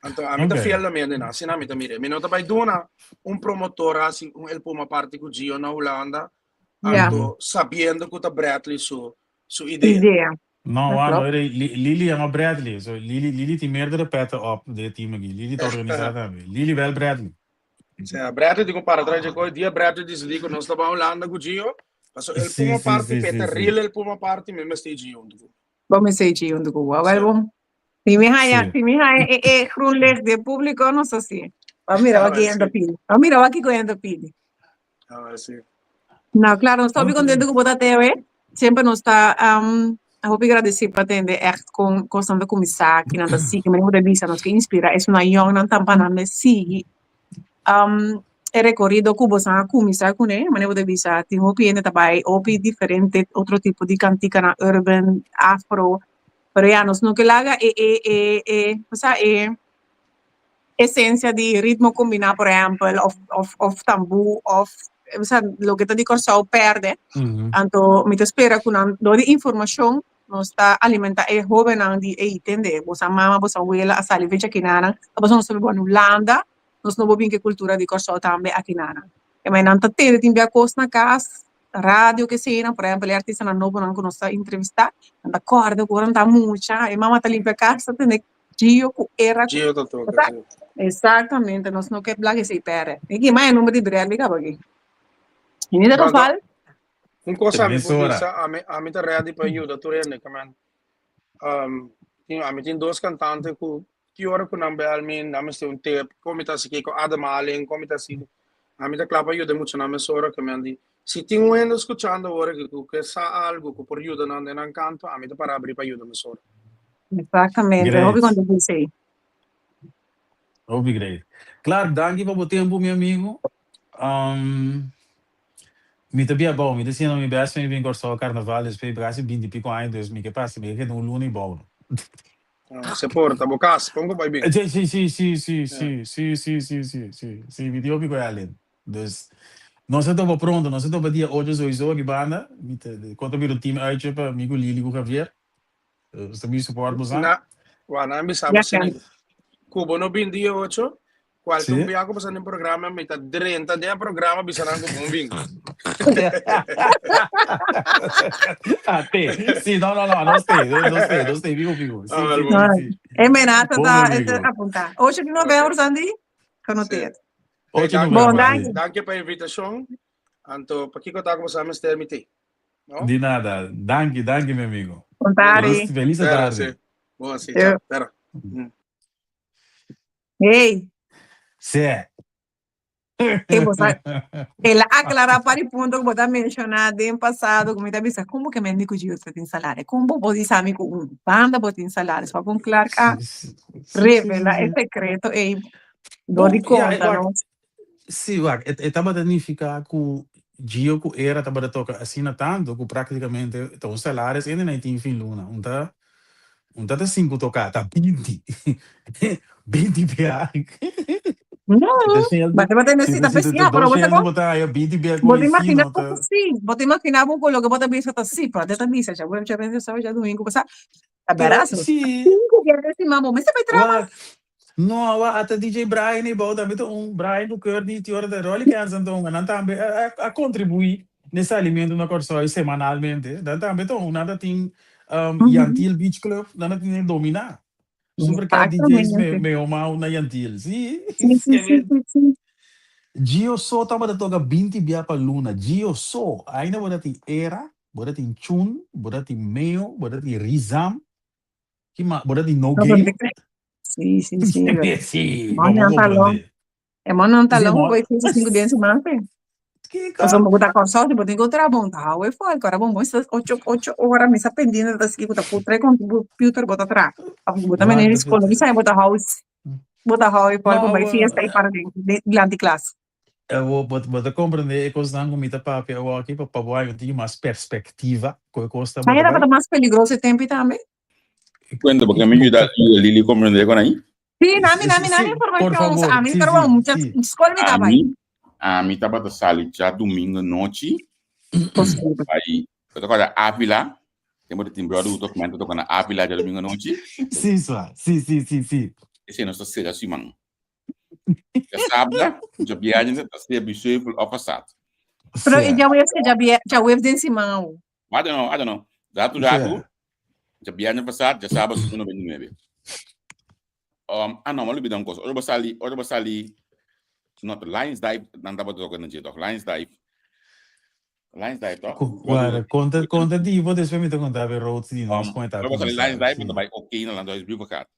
Anto ami ta fiel na mi hendenan, asina mi ta mira. Mi no ta bai duna un promotor hasi un El Puma party ku Gio na Hulanda, anto sabiendo ku ta Bradley su su idea. Idea. No, Dat wa, no, klopt. Lili yama Bradley. So, Lili, Lili tin meerdere petten op den team aki. Lili ta organisa tambe. Lili bel Bradley. Sea, Bradley tin ku para tras dje kos. Dia Bradley disidí ku nos ta bai Hulanda ku Gio, paso El Puma party, p'e ta real El Puma party, mi mester Gio huntu ku mi. Bo mester Gio huntu ku bo. Awel bon. Si mi haya, si mi haya e, e groen licht den público, nos ta si. Ba mira wak hende pidi. Ba mira wak kiko hende pidi. Ah, sí. Nou, claro, nos ta hopi contento ku bo ta te awe. Semper nos ta um, hopi gradeci pa tende echt kon kosnan ta kuminsá, kinan ta sigui, manera bo ta bisa, nos ke inspira esunnan yòngnan tan pa nan mes sigui um, e rekorido ku bosan a kuminsá kuné. Manera bo ta bisa, tin hopi hende ta bai hopi diferente otro tipo di kantikanan urban, afro, Pero ya, nos no ke laga e, e, e, e, osea, e esencia di ritmo kombiná, por ehèmpel, òf, òf, òf tambú, òf, osea, loke ta di Kòrsou pèrdè. Anto mi ta spera ku nan, dor di informashon, nos ta alimentá e hóbennan di, ey, tende, boso mama, boso wela a sali fecha kinanan, ta pasobra nos ta biba na Hulanda, nos no por bin ku e kultura di Kòrsou tambe akinanan. E mai nan ta tende tin bia kos na kas, radio ke eseinan, por ehempel e artistanan nobonan ku nos ta entrevistá, nan ta kòrda ku ora nan ta mucha, e mama ta limpia kas, ta tende Gio ku era ku. Gio ta toka, si. Exactamente, nos no ke laga esei pèrdè. Mi ki mai e number di Bradley kaba aki. In ieder geval. Un kos ami por bisa, ami, ami ta ready pa yuda tur hende, ke men. Um, tin, ami tin dos kantante ku ki ora ku nan bel mi, nan mester un tip, kon mi ta hasi kiko, ademhaling, kon mi ta hasi. Ami ta kla pa yuda e muchanan mesora, ke men di, si tin un hende skuchando awor aki ku ke sa algu ku por yuda nan den nan kanto, ami ta para abri pa yuda mesora. Exactamente, Great. hopi konta di esei. Hopi great. Clark, danki pa bo tempu, mi amigo. Um, Mi ta bia bou, mi ta siendo mi best pa mi bin Kòrsou karnaval despues di kasi binti piko aña dus mi ke pasa mi ke keda un luna i bou. Ah, se por, ta bo kas, pon ku bai bin. Si, si, si, si, si, si, si, si, si, si, si, si, mi tin hopi ku Ellen. Dus nos a topa pronto, nos a topa dia ocho sowiso aki banda, mi ta kon ta bira un team uitje pa mi ku Lili ku Javier. Nos ta bin support boso. Na, wa, nan bisa bo sini. Ku bo no bin dia ocho, kualke un bia ku bo sa den programa, mi ta drenta den e programa bisa nan ku bo no bin. Ah, te. Si, no, no, no, nos te, nos te, nos te, fijo, fijo. Si, si, si, si. E menasa Bon, ta amigo. apunta. Ocho di novembro, Sandy? Genoteerd. Ocho Hey, Bon, novembro, danki. si. Danki pa invitashon. Anto, pakiko ta ku bo sa mester mi te? No? Di nada. Danki, danki mi amigo. Bon tardi. Feliz, feliz Pera, tarde. sí. Bon, sí, Yo. chao. Pera. Hey, Sí. e bo sa, el a aclará par di punto ku bo ta menshoná den pasado ku mi ta bisa, kon bo ke mende ku Gio ta tin salario? Kon bo por bisa mi ku un banda bo tin salario? So kon Clark a Sí, sí, sí, sí, revelá e sí. sekreto ei dor di Bon, ja, konta wak, nos. Sí, wak, e e tabata nifiká ku Gio ku Era tabata toka asina tantu ku práktikamente ta un salaris ende nan tin fin luna. Un ta un ta ta sinku toká, ta 20. 20 bia. No, Si ta shentu, ba tabata si necesita ta si ta p'esei, pero dos bo ta shentu kon bo ta haya 20 bia ku bo ta e si imagina no ku ta. sí, bo ta imagina bo ku loke bo ta bisa ta sí, pero ta bisa dja web dja bende sabe djadumingu pasá, ta Pero bèrdat, sí. sinku bia den siman bo mester bai traha mas. Wak, No, awa ata DJ Brian ei bou tambe ta un Brian ku Courtney ti ora ta Rolly Kenson ta un nan tambe a a a kontribuí n'e salimentu na Kòrsou semanalmente. Nan tambe ta un nan ta tin Yantil Beach Club nan ta tin e dominá. Super Cat DJs me Exactamente. mehor mau na Yantil. Sí. Sí, sí, sí, sí, sí. Gio so tabata toka 20 bia pa luna. Gio so. Ainda bo ta tin Era, bo ta tin Chun, bo ta tin Meo, bo ta tin Rizam. Ki ma, bo ta di no No, game? Sí, sí, sí. Sí, Mon vamos nan talon. comprende. E mon nan Sí, talon, mon. voy fiesta cinco días semana. pe. Kiko? Pasobra bo ta Kòrsou, si bo tin ku traha bon, ta hou e fòl. Kòrda bon, bo esta ocho, ocho ora misa pendiente ta sigui ku ta ku trae computer bo ta traha. Of bo ta meneer di Wak, skol, no bisa bo ta hou, bo ta hou e fòl No, pa bai awor, fiesta i para den, den dilanti klas. Awor, bo, bo ta comprende e kosnan ku mi ta papia awor aki pa, pa bo haña un tiki mas perspectiva ku e kos ta Ai bota tabata bai. mas peligroso e tempo tambe? Cuenta, porque mi yuda yuda Lili comprende con ahí. Sí, nami, nami, nami Sí, por informacion. favor, Ami sí, tarwa sí, mucha sí. skol mi taba ahí. Ami, ami tabata sali djadumingo nochi, Posible. bai, bo ta corda Avila, tempo di tin brother ku documento toca na Avila djadumingo nochi. Sí, swa. Sí, sí, sí, sí. Esei nos ta sera siman. Djasabra, djabièrnè ta sea Biseupel òf Pasat. Pero e djaweves ke djaweves den siman awo. I don't know, I don't know. Ratu ratu, djabièrnè Pasat, djasabra Studio 99. Um, ah no, mi a lubida un kos. Ora bo sali, ora bo sali, no, Lions Dive, nan tabata toka na dje tòg, Lions Dive. Lions Dive tòg? Wara, konta, konta di bo, despues mi ta konta be roads di nos kon e ta Ora bo sali kuminsá. Lions Dive, bo Sí. ta bai OK na Landhuis Brievengat.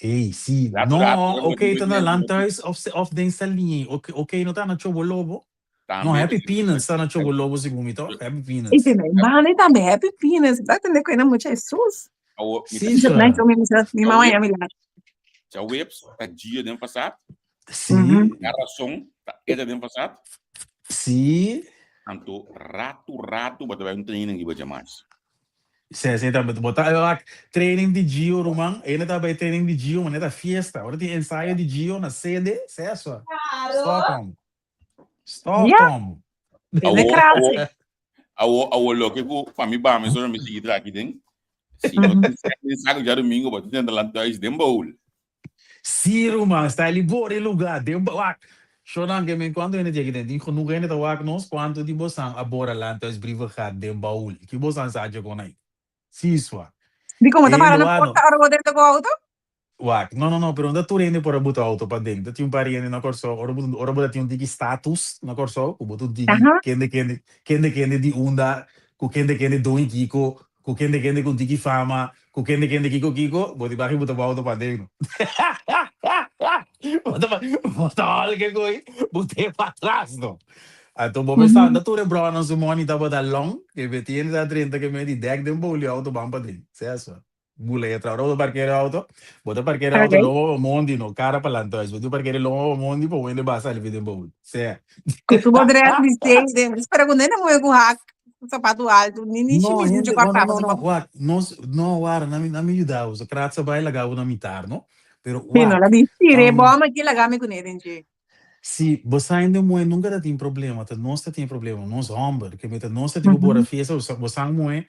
Ey, sí. Ratu No, ratu, ora bo OK ta na den Landhuis of, of den Saliñe. OK, OK no ta na Chobolobo. No, Tambe, Happy Peanuts ta na Chobolobo segun mi tòg? Happy I Peanuts. te na banda tambe Happy Peanuts. Ba tende ku e na mucha Jesus. Awo, mi ta Sí, Nai sir. so mi mi mama ya mi la. Djaweps ta Gio den pasat. Sí. Na rason ta Edda den pasat. Sí. Anto ratu ratu bo ta bai un training riba djamars. Sí, sí, tambe. Bo ta wak training di Gio, ruman. Ene ta bai training di Gio, ma ne ta fiesta. Ora tin ensayo di Gio na sede, sesua. Stockholm. Stockholm. Tiene Awo, krasi. awo, awo, awo loke ku pa mi ba mi solo mi sigui tra aki den. Si no tin sèn den saku djadumingu bo ta tenta lan thuis den baul. Sí, ruman, sta li bor e lugá, den ba wak. Shonan ke men kuantu hende tin aki den? Tin genoeg hende ta wak nos? Kuantu di bosan a bora lan thuis brievengat den baul? Ki bosan sa haci kon ai? Sí, swa. Di como ta E para hende na wak no. porta ora bo drenta ku auto? Wak, no, no, no, pero no ta tur hende por a buta auto paden. Ta tin un par di hende na Kòrsou, ora bo ora bo ta tin un tiki status na Kòrsou, ku bo ta un tiki Aha. kende kende, kende kende di unda, ku kende kende doño kiko, ku kende kende ku un tiki fama, ku kende kende kiko kiko, bo tin baki buta bo auto paden no. Bo ta bo ta hòlke ko'i but'é patras no. Anto bo pensa, ta tur e brònan su moni tabata long, ke beti hende ta drenta ke mei di dèk den bou li auto ban paden. Sesua. Bula e traha. Ora bo ta parkera e auto, bo ta parkera e auto lomba pa mondi, no cara pa lantuis. Bo tin parkera e lomba pa mondi pa wende basa ali den baul. Sea. Ku su bo dress bistei den. Spera ku nene muhe ku hak, ku sapatu altu, ni ni No, shimis muchu hende, no, no, kòrtá no, pasobra. no, wak, nos, no, wara, na mi, na mi yuda bo. So kratsa bai laga bo na mitar, no? Pero Sí, no, wak, la di tire um, bòm aki laga mi kuné den dje. si bo sa hende muhe nunka ta tin problema, ta nos ta tin problema, nos hòmber, ke meta nos ta tin ku bora fiesta, bo sa, bo sa muhe,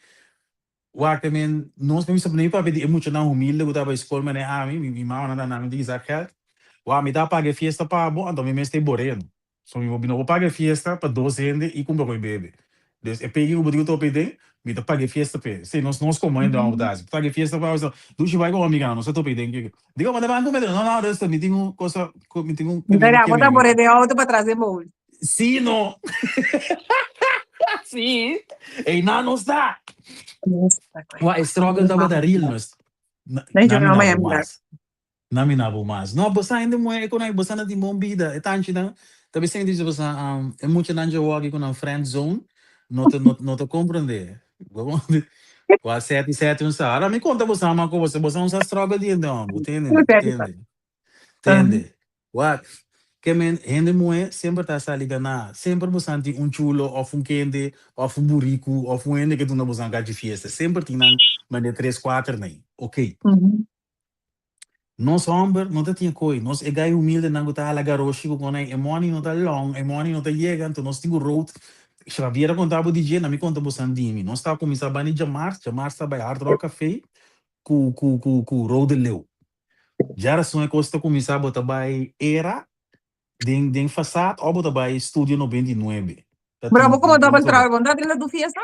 Wak, I mean, nos mi sa mi papia di e muchanan humilde ku ta bai skol manera ami, mi mi mamanan ta nan mi tin kisa gèld. Wak, mi ta paga e fiesta pa bo, anto mi mes ta e boreno. So mi no por paga e fiesta pa dos hende i kumpra ku e bebe. Dus e pegi ku bo tin ku topa ei den, mi ta paga e fiesta p'e. Si, nos nos komo hende amo ta hasi. Paga e fiesta pa bo, dushi bai ku bo amiganan, nos ta topa ei den kiko. Digo, bo ta ban ku mi? No, no, rustig, mi tin un kosa ku mi tin un Mi ta bo ta bore den auto patras den bowl. Sí, no. Sí. Einan nos ta. Wa, e struggle tabata real nos. Na, Nee, na mi yo na no bo me mas. Na mi na bo mas. No, bosa hende muhe e konai, bosa na tin bon bida. E tanchinan, ta bisa hende dice bosa, um, e muchanan dje wòki ku nan friend zone, no ta, no, no ta komprende. Wa seti seti un sa. Ara mi konta bosa man ku bosa, bosa un sa struggle di hende hombre. Tende, tende. Tende. Wak, ke men hende muhé semper ta sali ganá. Semper bosan tin un chulo òf un kende òf un buriku òf un hende ke duna bosan kachi fiesta. Semper tin nan mende tres kuater nei. Oké. Nos hòmber no ta tin e koi. Nos e gai humildenan ku ta hala garoshi ku kon ei e mòni no ta long, e mòni no ta yega, anto nos tin ku road. Xavier a konta bo di dje, na mi konta bosan di mi. Nos ta kuminsá bani djamars, djamars ta bai Hard Rock Café ku ku ku ku Rode Leeuw. Djarason e kos ta kuminsá bo ta bai era den den fasad òf bo ta bai studio 99. Ta Bro, tin bo komo un double otro trouwe, bo no ta drenta tu fiesta?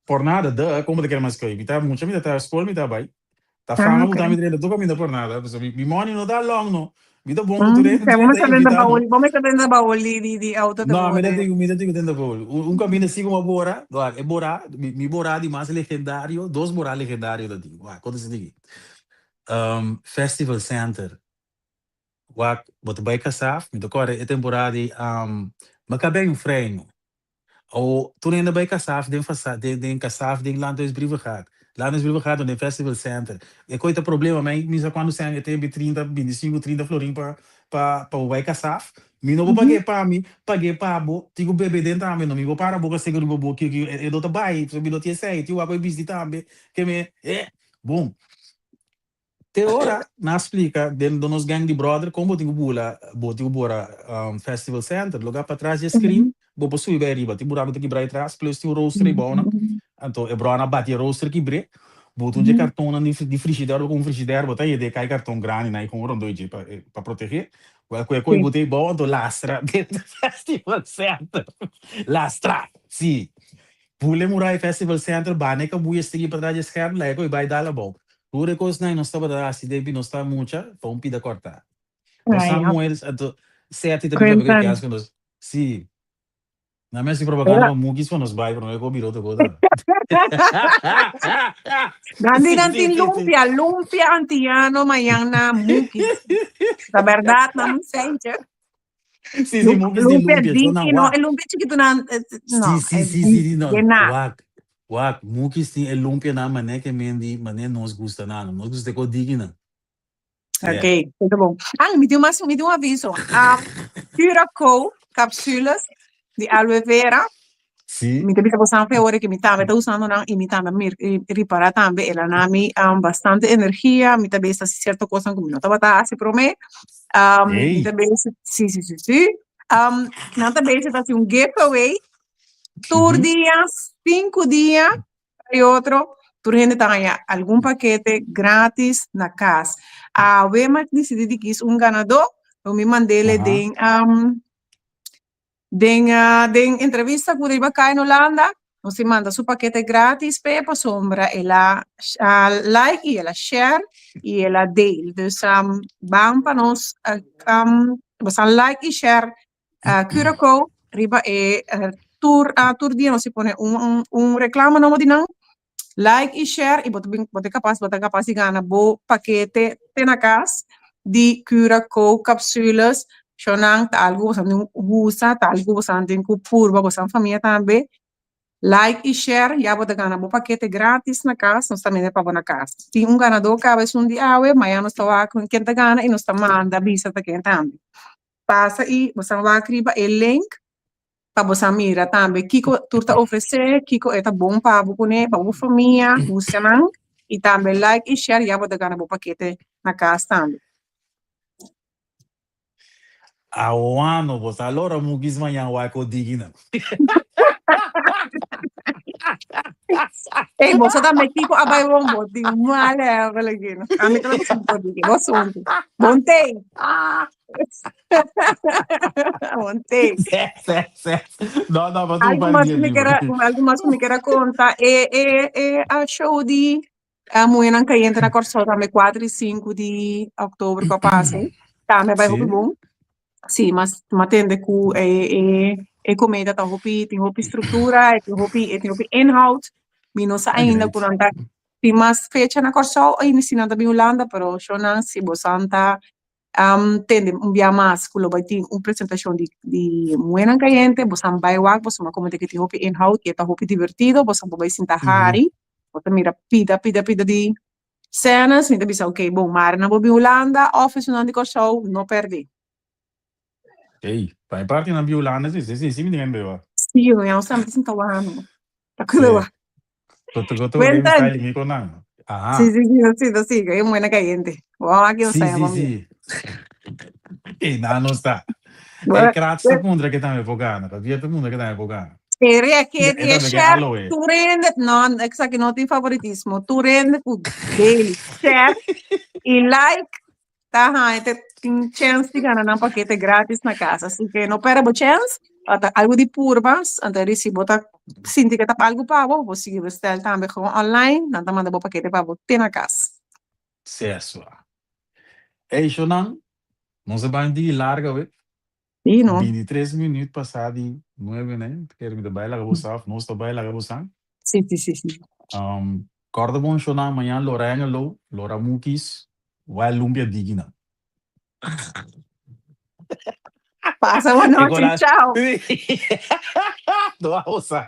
Por nada, duh, kon bo ta kere mas koe? Mi ta mucha mi ta traha skol mi ta bai. Ta Ah, fama ok. ku ta mi drenta tur kaminda por nada. Pasobra mi mi money no ta long no. Mi ta bon ku tur Mm, hende bo tur hende mester ta drenta invitá no. baul, bo mester drenta baul di di di auto te No, bo mi ta de. tin mi ta tin ku drenta baul. Un un kaminda si komo bora, wak e bora mi mi bora di mas legendario, dos bora legendario ta tin. Wak, konta esaki. Um, Festival Center. Wak, bo ta bai Kasaf, mi ta kòrda e temporada di um, mi a kab'é un freino. O tur hende bai Kasaf den fasa, den, den Kasaf den Landhuis Brievengat. Landhuis Brievengat no den Festival Center. E koi ta problema, mi mi sa kuantu sèn e tempu, 30, 25, 30 florin pa, pa, pa bo bai Kasaf. Mi no por pag'é pa mi, pag'é pa bo, tin ku bebe den tambe no. Mi por para boka seka riba bo, kiko, e, e no ta bai, mi no tin esei, tin wak bai bisti tambe. Ke mi, eh, Bon, te ora nan a splika den nos gang di brother kon bo tin ku bula, bo tin ku bora Festival Center, loga patras dje screen, bo por subi bai ariba, tin buraku ta kibra atras, plus tin un rooster ei bounan, anto e bròder a bati e rooster kibr'é. Bota un dje kartonnan di di frigidair bo ku un frigidair bo ta yed'é kai karton grandi nan i kon rondó dje pa pa protegé. Wèl ku e koi bot'é bou anto lastra den Festival Center. Lastra! Si. Bule murai Festival Center banda e kabuya sigui patras dje scherm laga e koi bai dal abou. Tur e kosnan nos tabata hasi den nos ta mucha pa un pida kòrtá. Nos Samuel anto Seti ta bisa Quentin. ke asco nos si. Na mes di propaganda pa Mukis pa nos bai pero no e ko bira otro kos ora. Nan di Si nan si tin si si. lumpia, lumpia antiano mañan na Mukis. Ta berdad nan mi seintje. Si si Mukis di Lumpia lumpia so nan diki no, wak. e lumpia chikitu nan no, Si si e si si si no de na. wak wak Mukis tin e lumpia nan mane ke men di mane nos gusta nan. Nos gusta e ko diki nan. Yeah. Ok, ta bon. Ah, mi tin mas, mi tin un aviso. Um, Curacoa capsules di aloe vera. Sí. Mi ta bisa bosan fe ora que mi tambe ta usando nan y mi tambe mi ripara tambe el a na mi um, bastante energia, mi ta bisa cierto cosnan cu mi no tabata haci prome. Um, mi Hey. ta bisa, sí, sí, sí, sí. Um, nan ta bisa ta haci un giveaway tur dia, cinco dia y otro, tur hende ta haña algun pakete gratis na kas. Awe mi a disidí di kis un ganadó, lo mi mand'é den um, den uh, den entrevista ku riba kai in Holanda, nos a manda su pakete gratis p'e pasobra el a uh, like y el a share y el a deel. Dus um, ban pa nos uh, um, bosan like y share uh, Curaçao riba e uh, tur uh, tur dia nos pone un, un, un reclamo nomo di nan. Like y share y bo ta bin bo ta capaz bo ta capaz di gana bo pakete te na cas di Curaçao capsules. Shonan ta algo bosan tin gusta, ta algo bosan tin ku purba bosan famia tambe. Like y share ya bo ta gana bo pakete gratis na cas, nos ta mende pa bo na cas. Tin un ganador caba esun di awe, mañana nos ta wak ken ta gana y nos ta manda bisa ta ken tambe. Pasa i bosan wak riba e link pa bosan mira tambe kiko tur ta ofresé, kiko e ta bon pa bo kuné, pa bo famia, gustanan i tambe like i share ya bo ta gana bo pakete na kas tambe. Awano bo ta lora mugis mañan wak o digi nan. Ey, boso tambe kiko a bai bon bo tin mal level aki. Ami ta lo sinto digi, bo sunti. Bon tei. Bon tei. Se, se, se. No, no, pa tu Algo pa mas dia ku mi di. ker a, algo mas ku mi ker a konta, e e e a show di a Muhénan Kayente na Kòrsou tambe 4 i 5 di òktober ku a pasa, tambe a bai hopi Sí. bon. Sí, mas m'a tende ku e e e komeda ta hopi, tin hopi struktura, e tin hopi e tin hopi inhoud. Mi no sa Ah, ainda great. ku nan ta tin mas fecha na Kòrsou ainda si nan ta bin Hulanda, pero shownan si bosan ta tende un bia mas ku lo bai tin un presentashon di di Muhénan Kayente, bosan bai wak, boso a komente ku tin hopi inhoud i e ta hopi divertido, bosan por bai sinta hari, bo ta mira pida pida pida di sènes, mi ta bisa ok bon, mari nan por bin Hulanda òf esunnan di Kòrsou, no pèrdè. Ey, pa mi parti nan bin Hulanda si, si si mi tin hende wak. Sí, no, ya nos tambe ta sinta wak no. Ta kuda Sí. wak. Koto koto game Cuentan. style mi con nan. Aha. Sí, sí, sí, sí, sí, sí, que buena caliente. Wow, aquí Sí, nos sí, sí. Ey, nan no está. Ey, Krats ta puntra ke tambe por gana. Javier ta puntra ke tambe por gana. Seria que E die tambe ke share aloe. tur hende, no, esaki no tin favoritismo. Tur hende ku deel, share y like ta haña te tin chance di gana nan pakete gratis na casa. Así que no perde bo chance, ta algo di purba, anto di si bo ta sinti ke ta algo pa bo, bo sigui bestel tambe gewoon online, nan ta manda bo pakete pa bo te na cas. Sesua. Ey, Shonan, nos a bai un tiki larga we. Sí, no. 23 minuut pasá di nuebe, ne? Kere mi ta bai laga bo sa, of nos ta bai laga bo sa. Sí, sí, sí, sí. Um, kòrda bon Shonan, mañan lora Hengelo, lora Mukis, wai lumpia digi nan. Pasa buena noche, chao. No a bo sa.